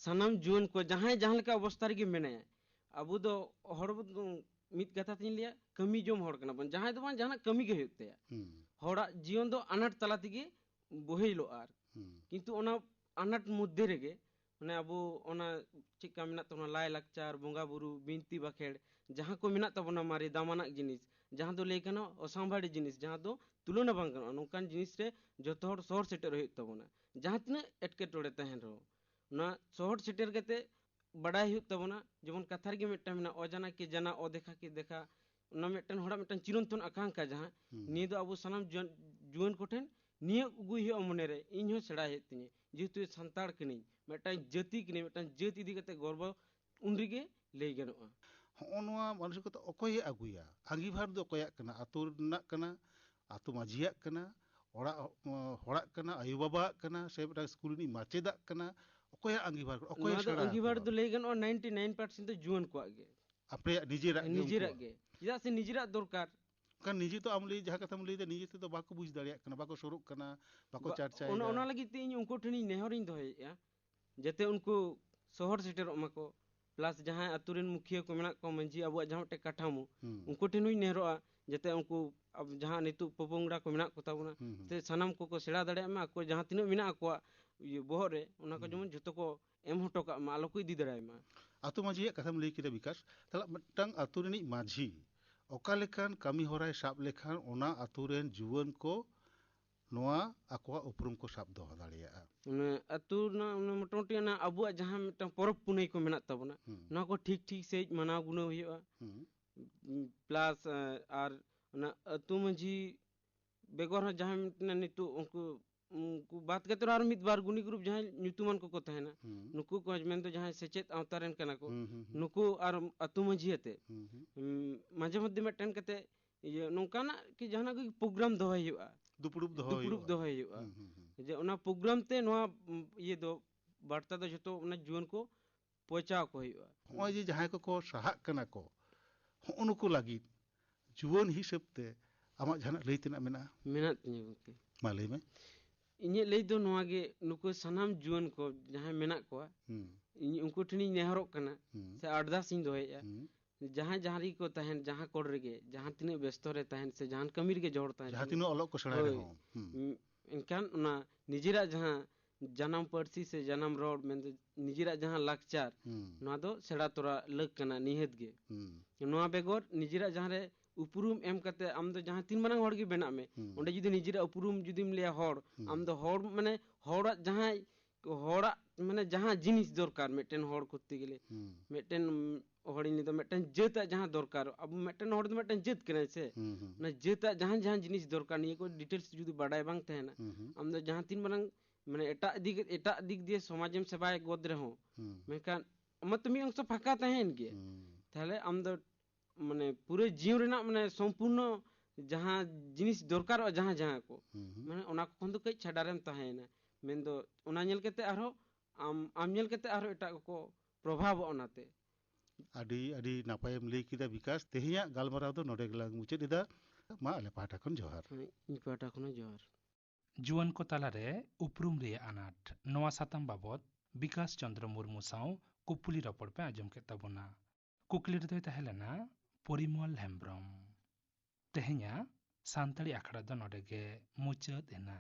ᱥᱟᱱᱟᱢ ᱡᱩᱣᱟᱹᱱ ᱠᱚ ᱡᱟᱦᱟᱸᱭ ᱡᱟᱦᱟᱸ ᱞᱮᱠᱟ ᱚᱵᱚᱥᱛᱟ ᱨᱮᱜᱮ ᱢᱮᱱᱟᱭᱟ, ᱟᱵᱚ ᱫᱚ ᱦᱚᱲ ᱵᱚ-, ᱢᱤᱫ ᱠᱟᱛᱷᱟ ᱛᱤᱧ ᱞᱟᱹᱭᱟ, ᱠᱟᱹᱢᱤ ᱡᱚᱢ ᱦᱚᱲ ᱠᱟᱱᱟ ᱵᱚᱱ᱾ ᱡᱟᱦᱟᱸᱭ ᱫᱚ ᱵᱟᱝ, ᱡᱟᱦᱟᱱᱟᱜ ᱠᱟᱹᱢᱤ ᱜᱮ ᱦᱩᱭᱩᱜ ᱛᱟᱭᱟ᱾ ᱦᱩᱸ᱾ ᱦᱚᱲᱟᱜ ᱡᱤᱭᱚᱱ ᱫᱚ ᱟᱱᱟᱴ ᱛᱟᱞᱟ ᱛᱮᱜᱮ ᱵᱚᱦᱮᱞᱚᱜᱼᱟ᱾ ᱟᱨ ᱦᱩᱸ᱾ ᱠᱤᱱᱛᱩ ᱚᱱᱟ ᱟᱱᱟᱴ ᱢᱚᱫᱽᱫᱷᱮ ᱨᱮᱜᱮ, ᱢᱟᱱᱮ, ᱟᱵᱚ ᱚᱱᱟ ᱪᱮᱫᱠᱟ ᱢᱮᱱᱟᱜ ᱛᱟᱵᱚᱱᱟ, ᱞᱟᱭᱼᱞᱟᱠᱪᱟᱨ, ᱵᱚᱸᱜᱟ ᱵᱩᱨᱩ, ᱵᱤᱱᱛᱤ ᱵᱟᱠᱷᱮᱲ, ᱡᱟᱦᱟᱸ ᱠᱚ ᱢᱮᱱᱟᱜ ᱛᱟᱵᱚᱱᱟ ᱢᱟᱨᱮ ᱫᱟᱢᱟᱱᱟᱜ ᱡᱤᱱᱤᱥ, ᱡᱟᱦᱟᱸ ᱫᱚ ᱞᱟᱹᱭ ᱜᱟᱱᱚᱜᱼᱟ ᱚᱥᱟᱢᱵᱷᱟᱲᱤ ᱡᱤᱱᱤᱥ, ᱡᱟᱦᱟᱸ ᱫᱚ ᱛᱩᱞᱚᱱᱟ ᱵᱟᱝ ᱜᱟᱱᱚᱜᱼᱟ, ᱱᱚᱝᱠᱟᱱ ᱡᱤᱱᱤᱥ ᱨᱮ ᱡᱚᱛᱚ ᱦᱚᱲ ᱥᱚᱦᱚᱨ ᱥᱮᱴᱮᱨ ᱦᱩᱭᱩᱜ ᱛᱟᱵᱚᱱᱟ᱾ ᱡᱟᱦᱟᱸ ᱛᱤᱱᱟᱹᱜ ᱮᱴᱠᱮᱴᱚᱬᱮ ᱛᱟᱦᱮᱱ ᱨᱮᱦᱚᱸ, ᱚᱱᱟ ᱥᱚᱦᱚᱨ ᱥᱮᱴᱮᱨ ᱠᱟᱛᱮ ᱵᱟᱰᱟᱭ ᱦᱩᱭᱩᱜ ᱛᱟᱵᱚᱱᱟ᱾ ᱡᱮᱢᱚᱱ ᱠᱟᱛᱷᱟ ᱨᱮᱜᱮ ᱢᱤᱫᱴᱟᱝ ᱢᱮᱱᱟᱜᱼᱟ, "ᱚᱡᱟᱱᱟ ᱠᱮ ᱡᱟᱱᱟ, ᱚᱫᱮᱠᱷᱟ ᱠᱮ ᱫᱮᱠᱷᱟ", ᱚᱱᱟ ᱢᱤᱫᱴᱟᱝ ᱦᱚᱲᱟᱜ ᱢᱤᱫᱴᱟᱝ ᱪᱤᱨᱚᱱᱛᱚᱱ ᱟᱠᱟᱝᱠᱷᱟ ᱡᱟᱦᱟᱸ, ᱦᱩᱸ᱾ ᱱᱤᱭᱟᱹ ᱫᱚ ᱟᱵᱚ ᱥᱟᱱᱟᱢ ᱡᱩᱣᱟᱹᱱ, ᱡᱩᱣᱟᱹᱱ ᱠᱚᱴᱷᱮᱱ ᱱᱤᱭᱟᱹ ᱟᱹᱜᱩᱭ ᱦᱩᱭᱩᱜᱼᱟ ᱢᱚᱱᱮᱨᱮ, ᱤᱧ ᱦᱚᱸ ᱥᱮᱬᱟᱭ ᱦᱩᱭᱩᱜ ᱛᱤᱧᱟᱹ, ᱡᱮᱦᱮᱛᱩ ᱥᱟᱱᱛᱟᱲ ᱠᱟᱹᱱᱟᱹᱧ, ᱢᱤᱫᱴᱟᱝ ᱡᱟᱹᱛᱤ ᱠᱟᱹᱱᱟᱹᱧ, ᱢᱤᱫᱴᱟᱝ ᱡᱟᱹᱛ ᱤᱫᱤ ᱠᱟᱛᱮ ᱜᱚᱨᱵᱚ ᱩᱱ ᱨᱮᱜᱮ ᱞᱟᱹᱭ ᱜᱟᱱᱚᱜᱼᱟ᱾ ᱦᱚᱸᱜᱼᱚ ᱱᱚᱣᱟ ᱢᱟᱱᱚᱥᱤᱠᱚᱛᱟ ᱚᱠᱚᱭᱮ ᱟᱹᱜᱩᱭᱟ? ᱟᱸᱜᱤᱵᱷᱟᱨ ᱫᱚ ᱚᱠᱚᱭᱟᱜ ᱠᱟᱱᱟ? ᱟᱹᱛᱩ ᱨᱮᱱᱟᱜ ᱠᱟᱱᱟ, ᱟᱹᱛᱩ ᱢᱟᱹᱡᱷᱤᱭᱟᱜ ᱠᱟᱱᱟ, ᱚᱲᱟᱜ ᱦᱚᱲᱟᱜ ᱠᱟᱱᱟ, ᱟᱭᱳᱼᱵᱟᱵᱟᱣᱟᱜ ᱠᱟᱱᱟ, ᱥᱮ ᱢᱤᱫᱴᱟᱝ ᱥᱠᱩᱞ ᱨᱤᱱᱤᱡ ᱢᱟᱪᱮᱫᱟᱜ ᱠᱟᱱᱟ? ᱚᱠᱚᱭᱟᱜ ᱟᱸᱜᱤᱵᱷᱟᱨ ᱠᱟᱱᱟ? ᱚᱠᱚᱭᱮ ᱱᱚᱣᱟ ᱫᱚ ᱥᱮᱬᱟ ᱟᱸᱜᱤᱵᱷᱟᱨ ᱟᱠᱚᱣᱟ? ᱫᱚ ᱞᱟᱹᱭ ᱜᱟᱱᱚᱜᱼᱟ, ᱱᱟᱭᱤᱱᱴᱤ ᱱᱟᱭᱤᱱ ᱯᱟᱨᱥᱮᱱᱴ ᱫᱚ ᱡᱩᱣᱟᱹᱱ ᱠᱚᱣᱟᱜ ᱜᱮ᱾ ᱟᱯᱮᱭᱟᱜ ᱱᱤᱡᱮᱨᱟᱜ ᱜᱮ ᱱᱤᱡᱮᱨᱟᱜ ᱩᱱᱠᱩᱣᱟᱜ? ᱜᱮ᱾ ᱪᱮᱫᱟᱜ ᱥᱮ ᱱᱤᱡᱮᱨᱟᱜ ᱫᱚᱨᱠᱟᱨ᱾ ᱠᱟᱨᱚᱱ ᱱᱤᱡᱮ ᱛᱚ ᱟᱢ ᱞᱟᱹᱭ, ᱡᱟᱦᱟᱸ ᱠᱟᱛᱷᱟᱢ ᱞᱟᱹᱭᱫᱟ, ᱱᱤᱡᱮ ᱛᱮᱫᱚ ᱵᱟᱠᱚ ᱵᱩᱡᱽ ᱫᱟᱲᱮᱭᱟᱜ ᱠᱟᱱᱟ, ᱵᱟᱠᱚ ᱥᱩᱨᱩᱜ ᱠᱟᱱᱟ, ᱵᱟᱠᱚ ᱵᱟ-, ᱪᱟᱨᱪᱟᱭᱮᱫᱟ᱾ ᱚᱱᱟ, ᱚᱱᱟ ᱞᱟᱹᱜᱤᱫ ᱛᱮ ᱤᱧ ᱩᱱᱠᱩ ᱴᱷᱮᱱᱤᱧ ᱱᱮᱦᱚᱨᱤᱧ ᱫᱚᱦᱚᱭᱮᱫᱼᱟ, ᱡᱟᱛᱮ ᱩᱱᱠᱩ ᱥᱚᱦᱚᱨ ᱥᱮᱴᱮᱨᱚᱜ ᱢᱟᱠᱚ, ᱯᱞᱟᱥ ᱡᱟᱦᱟᱸᱭ ᱟᱛᱳ ᱨᱮᱱ ᱢᱩᱠᱷᱤᱭᱟᱹ ᱠᱚ ᱢᱮᱱᱟᱜ ᱠᱚᱣᱟ, ᱢᱟᱹᱡᱷᱤ, ᱟᱵᱚᱣᱟᱜ ᱡᱟᱦᱟᱸ ᱢᱤᱫᱴᱮᱱ ᱠᱟᱴᱷᱟᱢᱳ, ᱦᱩᱸ᱾ ᱩᱱᱠᱩ ᱴᱷᱮᱱ ᱦᱚᱸᱧ ᱱᱮᱦᱚᱨᱚᱜᱼᱟ, ᱡᱟᱛᱮ ᱩᱱᱠᱩ ᱟᱵ-, ᱡᱟᱦᱟᱸ ᱱᱤᱛᱚᱜ ᱯᱚᱯᱚᱝᱲᱟ ᱠᱚ ᱢᱮᱱᱟᱜ ᱠᱚ ᱛᱟᱵᱚᱱᱟ, ᱦᱩᱸ, ᱦᱩᱸ᱾ ᱥᱮ ᱥᱟᱱᱟᱢ ᱠᱚᱠᱚ ᱥᱮᱬᱟ ᱫᱟᱲᱮᱭᱟᱜ ᱢᱟ, ᱟᱠᱚ ᱡᱟᱦᱟᱸ ᱛᱤᱱᱟᱹᱜ ᱢᱮᱱᱟᱜ ᱟᱠᱚᱣᱟ ᱤᱭᱟᱹ ᱵᱚᱦᱚᱜ ᱨᱮ, ᱚᱱᱟ ᱠᱚ ᱦᱩᱸ᱾ ᱡᱮᱢᱚᱱ ᱡᱷᱚᱛᱚ ᱠᱚ ᱮᱢ ᱦᱚᱴᱚ ᱠᱟᱜ ᱢᱟ, ᱟᱞᱚ ᱠᱚ ᱤᱫᱤ ᱫᱟᱲᱮᱭᱟᱜ ᱢᱟ᱾ ᱟᱛᱳ ᱢᱟᱹᱡᱷᱤᱭᱟᱜ ᱠᱟᱛᱷᱟᱢ ᱞᱟᱹᱭ ᱠᱮᱫᱟ ᱵᱤᱠᱟᱥ, ᱛᱟᱦᱚᱞᱮ ᱢᱤᱫᱴᱟᱝ ᱟᱛᱳ ᱨᱤᱱᱤᱡ ᱢᱟᱹᱡᱷᱤ ᱚᱠᱟ ᱞᱮᱠᱟᱱ ᱠᱟᱹᱢᱤ ᱦᱚᱨᱟᱭ ᱥᱟᱵ ᱞᱮᱠᱷᱟᱱ ᱚᱱᱟ ᱟᱛᱳ ᱨᱮᱱ ᱡᱩᱣᱟᱹᱱ ᱠᱚ ᱱᱚᱣᱟ ᱟᱠᱚᱣᱟᱜ ᱩᱯᱨᱩᱢ ᱠᱚ ᱥᱟᱵ ᱫᱚᱦᱚ ᱫᱟᱲᱮᱭᱟᱜᱼᱟ? ᱚᱱᱮ ᱟᱹᱛᱩ ᱨᱮᱱᱟᱜ ᱚᱱᱮ ᱢᱚᱴᱟᱢᱩᱴᱤ ᱚᱱᱟ ᱟᱵᱚᱣᱟᱜ ᱡᱟᱦᱟᱸ ᱢᱤᱫᱴᱟᱝ ᱯᱚᱨᱚᱵᱽ ᱯᱩᱱᱟᱹᱭ ᱠᱚ ᱢᱮᱱᱟᱜ ᱛᱟᱵᱚᱱᱟ, ᱦᱩᱸ᱾ ᱱᱚᱣᱟ ᱠᱚ ᱴᱷᱤᱠ ᱴᱷᱤᱠ ᱥᱟᱺᱦᱤᱡ ᱢᱟᱱᱟᱣ ᱜᱩᱱᱟᱹᱣ ᱦᱩᱭᱩᱜᱼᱟ᱾ ᱦᱩᱸ᱾ ᱯᱞᱟᱥ, ᱟᱨ ᱚᱱᱟ ᱟᱹᱛᱩ ᱢᱟᱹᱡᱷᱤ ᱵᱮᱜᱚᱨ ᱦᱚᱸ ᱡᱟᱦᱟᱸᱭ ᱢᱤᱫᱴᱮᱱ ᱱᱤᱛᱚᱜ ᱩᱱᱠᱩ, ᱩᱱᱠᱩ ᱵᱟᱫ ᱠᱟᱛᱮ ᱟᱨ ᱢᱤᱫ ᱵᱟᱨ ᱜᱩᱱᱤ ᱜᱩᱨᱩᱯ ᱡᱟᱦᱟᱸᱭ ᱧᱩᱛᱩᱢᱟᱱ ᱠᱚᱠᱚ ᱛᱟᱦᱮᱱᱟ, ᱦᱩᱸ᱾ ᱱᱩᱠᱩ ᱠᱚ ᱢᱮᱱᱫᱚ ᱡᱟᱦᱟᱸᱭ ᱥᱮᱪᱮᱫ ᱟᱣᱛᱟ ᱨᱮᱱ ᱠᱟᱱᱟ ᱠᱚ, ᱦᱩᱸ, ᱦᱩᱸ, ᱦᱩᱸ᱾ ᱱᱩᱠᱩ ᱟᱨ ᱟᱹᱛᱩ ᱢᱟᱹᱡᱷᱤ ᱟᱛᱮ, ᱦᱩᱸ, ᱦᱩᱸ᱾ ᱩᱸ, ᱢᱟᱡᱷᱮ ᱢᱚᱫᱽᱫᱷᱮ ᱢᱤᱫᱴᱮᱱ ᱠᱟᱛᱮ ᱤᱭᱟᱹ ᱱᱚᱝᱠᱟᱱᱟᱜ ᱠᱤ ᱡᱟᱦᱟᱱᱟᱜ ᱜᱮ ᱯᱨᱳᱜᱨᱟᱢ ᱫᱚᱦᱚᱭ ᱦᱩᱭᱩᱜᱼᱟ᱾ ᱫᱩᱯᱲᱩᱵ ᱫᱚᱦᱚ ᱫᱩᱯᱲᱩᱵ ᱦᱩᱭᱩᱜᱼᱟ᱾ ᱫᱚᱦᱚᱭ ᱦᱩᱭᱩᱜᱼᱟ᱾ ᱦᱩᱸ, ᱦᱩᱸ, ᱦᱩᱸ᱾ ᱡᱮ ᱚᱱᱟ ᱯᱨᱳᱜᱨᱟᱢ ᱛᱮ ᱱᱚᱣᱟ, ᱩᱸ, ᱤᱭᱟᱹ ᱫᱚ, ᱵᱟᱨᱛᱟ ᱫᱚ ᱡᱷᱚᱛᱚ ᱚᱱᱟ ᱡᱩᱣᱟᱹᱱ ᱠᱚ ᱯᱳᱸᱪᱷᱟᱣ ᱠᱚ ᱦᱩᱭᱩᱜᱼᱟ᱾ ᱱᱚᱜᱼᱚᱭ ᱡᱮ ᱡᱟᱦᱟᱸᱭ ᱠᱚᱠᱚ ᱥᱟᱦᱟᱜ ᱠᱟᱱᱟ ᱠᱚ, ᱦᱚᱸᱜᱼᱚ ᱱᱩᱠᱩ ᱞᱟᱹᱜᱤᱫ ᱡᱩᱣᱟᱹᱱ ᱦᱤᱥᱟᱹᱵ ᱛᱮ ᱟᱢᱟᱜ ᱡᱟᱦᱟᱱᱟᱜ ᱞᱟᱹᱭ ᱛᱮᱱᱟᱜ ᱢᱮᱱᱟᱜᱼᱟ? ᱢᱮᱱᱟᱜ ᱛᱤᱧᱟᱹ ᱜᱚᱢᱠᱮ᱾ ᱢᱟ ᱞᱟᱹᱭ ᱢᱮ᱾ ᱤᱧᱟᱹᱜ ᱞᱟᱹᱭ ᱫᱚ ᱱᱚᱣᱟ ᱜᱮ, ᱱᱩᱠᱩ ᱥᱟᱱᱟᱢ ᱡᱩᱣᱟᱹᱱ ᱠᱚ ᱡᱟᱦᱟᱸᱭ ᱢᱮᱱᱟᱜ ᱠᱚᱣᱟ, ᱦᱩᱸ᱾ ᱤᱧ ᱩᱱᱠᱩ ᱴᱷᱮᱱᱤᱧ ᱱᱮᱦᱚᱨᱚᱜ ᱠᱟᱱᱟ, ᱦᱩᱸ᱾ ᱥᱮ ᱟᱨᱫᱟᱥ ᱤᱧ ᱫᱚᱦᱚᱭᱮᱫᱼᱟ, ᱦᱩᱸ᱾ ᱡᱟᱦᱟᱸᱭ ᱡᱟᱦᱟᱸ ᱨᱮᱜᱮ ᱠᱚ ᱛᱟᱦᱮᱱ, ᱡᱟᱦᱟᱸ ᱠᱚᱲ ᱨᱮᱜᱮ, ᱡᱟᱦᱟᱸ ᱛᱤᱱᱟᱹᱜ ᱵᱮᱥᱛᱚ ᱨᱮ ᱛᱟᱦᱮᱱ ᱥᱮ ᱡᱟᱦᱟᱱ ᱠᱟᱹᱢᱤ ᱨᱮᱜᱮ ᱡᱚᱦᱚᱲ ᱛᱟᱦᱮᱱ ᱡᱟᱦᱟᱸ ᱨᱮᱜᱮ, ᱛᱤᱱᱟᱹᱜ ᱚᱞᱚᱜ ᱠᱚ ᱥᱮᱬᱟᱭ ᱦᱳᱭ᱾ ᱨᱮᱦᱚᱸ᱾ ᱦᱩᱸ᱾ ᱩᱸ, ᱮᱱᱠᱷᱟᱱ ᱚᱱᱟ ᱱᱤᱡᱮᱨᱟᱜ ᱡᱟᱦᱟᱸ ᱡᱟᱱᱟᱢ ᱯᱟᱹᱨᱥᱤ ᱥᱮ ᱡᱟᱱᱟᱢ ᱨᱚᱲ, ᱢᱮᱱᱫᱚ ᱱᱤᱡᱮᱨᱟᱜ ᱡᱟᱦᱟᱸ ᱞᱟᱠᱪᱟᱨ, ᱦᱩᱸ᱾ ᱱᱚᱣᱟ ᱫᱚ ᱥᱮᱬᱟ ᱛᱚᱨᱟ ᱞᱟᱹᱠ ᱠᱟᱱᱟ ᱱᱤᱦᱟᱹᱛ ᱜᱮ᱾ ᱦᱩᱸ᱾ ᱱᱚᱣᱟ ᱵᱮᱜᱚᱨ ᱱᱤᱡᱮᱨᱟᱜ ᱡᱟᱦᱟᱸ ᱨᱮ ᱩᱯᱨᱩᱢ ᱮᱢ ᱠᱟᱛᱮ ᱟᱢ ᱫᱚ ᱡᱟᱦᱟᱸ ᱛᱤᱱ ᱢᱟᱨᱟᱝ ᱦᱚᱲ ᱜᱮ ᱵᱮᱱᱟᱜ ᱢᱮ, ᱦᱩᱸ᱾ ᱚᱸᱰᱮ ᱡᱩᱫᱤ ᱱᱤᱡᱮᱨᱟᱜ ᱩᱯᱨᱩᱢ ᱡᱩᱫᱤᱢ ᱞᱟᱹᱭᱟ ᱦᱚᱲ, ᱦᱩᱸ᱾ ᱟᱢ ᱫᱚ ᱦᱚᱲ, ᱢᱟᱱᱮ ᱦᱚᱲᱟᱜ ᱡᱟᱦᱟᱸᱭ, ᱦᱚᱲᱟᱜ ᱢᱟᱱᱮ ᱡᱟᱦᱟᱸ ᱡᱤᱱᱤᱥ ᱫᱚᱨᱠᱟᱨ ᱢᱤᱫᱴᱮᱱ ᱦᱚᱲ ᱠᱚᱨᱛᱮ ᱜᱮᱞᱮ, ᱦᱩᱸ᱾ ᱢᱤᱫᱴᱮᱱ ᱦᱚᱲᱤᱧ ᱞᱟᱹᱭ ᱫᱟ, ᱢᱤᱫᱴᱮᱱ ᱡᱟᱹᱛᱟᱜ ᱡᱟᱦᱟᱸ ᱫᱚᱨᱠᱟᱨ, ᱟᱵᱚ ᱢᱤᱫᱴᱮᱱ ᱦᱚᱲ ᱫᱚ ᱢᱤᱫᱴᱮᱱ ᱡᱟᱹᱛ ᱠᱟᱱᱟᱭ ᱥᱮ, ᱦᱩᱸ, ᱦᱩᱸ᱾ ᱚᱱᱟ ᱡᱟᱹᱛᱟᱜ ᱡᱟᱦᱟᱸ ᱡᱟᱦᱟᱸ ᱡᱤᱱᱤᱥ ᱫᱚᱨᱠᱟᱨ, ᱱᱤᱭᱟᱹ ᱠᱚ ᱰᱤᱴᱮᱞᱥ ᱡᱩᱫᱤ ᱵᱟᱰᱟᱭ ᱵᱟᱝ ᱛᱟᱦᱮᱱᱟ, ᱦᱩᱸ, ᱦᱩᱸ᱾ ᱟᱢ ᱫᱚ ᱡᱟᱦᱟᱸ ᱛᱤᱱ ᱢᱟᱨᱟᱝ, ᱢᱟᱱᱮ ᱮᱴᱟᱜ ᱫᱤᱠ, ᱮᱴᱟᱜ ᱫᱤᱠ ᱫᱤᱭᱮ ᱥᱚᱢᱟᱡᱮᱢ ᱥᱮᱵᱟᱭ ᱜᱚᱫ ᱨᱮᱦᱚᱸ, ᱦᱩᱸ᱾ ᱢᱮᱱᱠᱷᱟᱱ ᱟᱢᱟᱜ ᱛᱚ ᱢᱤᱫ ᱚᱝᱥᱚ ᱯᱷᱟᱸᱠᱟ ᱛᱟᱦᱮᱱ ᱜᱮᱭᱟ᱾ ᱦᱩᱸ᱾ ᱛᱟᱦᱚᱞᱮ ᱟᱢ ᱫᱚ ᱢᱟᱱᱮ ᱯᱩᱨᱟᱹ ᱡᱤᱭᱚᱱ ᱨᱮᱱᱟᱜ ᱢᱟᱱᱮ ᱥᱚᱢᱯᱩᱨᱱᱚ ᱡᱟᱦᱟᱸ ᱡᱤᱱᱤᱥ ᱫᱚᱨᱠᱟᱨᱚᱜᱼᱟ, ᱡᱟᱦᱟᱸ ᱡᱟᱦᱟᱸ ᱠᱚ, ᱦᱩᱸ, ᱦᱩᱸ᱾ ᱢᱟᱱᱮ ᱚᱱᱟ ᱠᱚ ᱠᱷᱚᱱ ᱫᱚ ᱠᱟᱹᱡ ᱪᱷᱟᱰᱟ ᱨᱮᱢ ᱛᱟᱦᱮᱸᱭᱮᱱᱟ᱾ ᱢᱮᱱᱫᱚ ᱚᱱᱟ ᱧᱮᱞ ᱠᱟᱛᱮ ᱟᱨᱦᱚᱸ ᱟᱢ, ᱟᱢ ᱧᱮᱞ ᱠᱟᱛᱮ ᱟᱨᱦᱚᱸ ᱮᱴᱟᱜ ᱠᱚᱠᱚ ᱯᱨᱚᱵᱷᱟᱵᱚᱜᱼᱟ ᱚᱱᱟᱛᱮ᱾ ᱟᱹᱰᱤ, ᱟᱹᱰᱤ ᱱᱟᱯᱟᱭᱮᱢ ᱞᱟᱹᱭ ᱠᱮᱫᱟ ᱵᱤᱠᱟᱥ᱾ ᱛᱮᱦᱮᱧᱟᱜ ᱜᱟᱞᱢᱟᱨᱟᱣ ᱫᱚ ᱱᱚᱰᱮ ᱜᱮᱞᱟᱝ ᱢᱩᱪᱟᱹᱫ ᱮᱫᱟ᱾ ᱢᱟ ᱟᱞᱮ ᱯᱟᱦᱴᱟ ᱠᱷᱚᱱ ᱡᱚᱦᱟᱨ᱾ ᱦᱮᱸ, ᱤᱧ ᱯᱟᱦᱴᱟ ᱠᱷᱚᱱ ᱦᱚᱸ ᱡᱚᱦᱟᱨ᱾ ᱡᱩᱣᱟᱹᱱ ᱠᱚ ᱛᱟᱞᱟᱨᱮ ᱩᱯᱨᱩᱢ ᱨᱮᱭᱟᱜ ᱟᱱᱟᱴ, ᱱᱚᱣᱟ ᱥᱟᱛᱟᱢ ᱵᱟᱵᱚᱛ ᱵᱤᱠᱟᱥ ᱪᱚᱱᱫᱨᱚ ᱢᱩᱨᱢᱩ ᱥᱟᱶ ᱠᱩᱯᱩᱞᱤ ᱨᱚᱯᱚᱲ ᱯᱮ ᱟᱸᱡᱚᱢ ᱠᱮᱫ ᱛᱟᱵᱚᱱᱟ᱾ ᱠᱩᱠᱞᱤ ᱨᱮᱫᱚᱭ ᱛᱟᱦᱮᱸ ᱞᱮᱱᱟ ᱯᱚᱨᱤᱢᱚᱞ ᱦᱮᱢᱵᱽᱨᱚᱢ᱾ ᱛᱮᱦᱮᱧᱟᱜ ᱥᱟᱱᱛᱟᱲᱤ ᱟᱠᱷᱲᱟ ᱫᱚ ᱱᱚᱰᱮ ᱜᱮ ᱢᱩᱪᱟᱹᱫ ᱮᱱᱟ᱾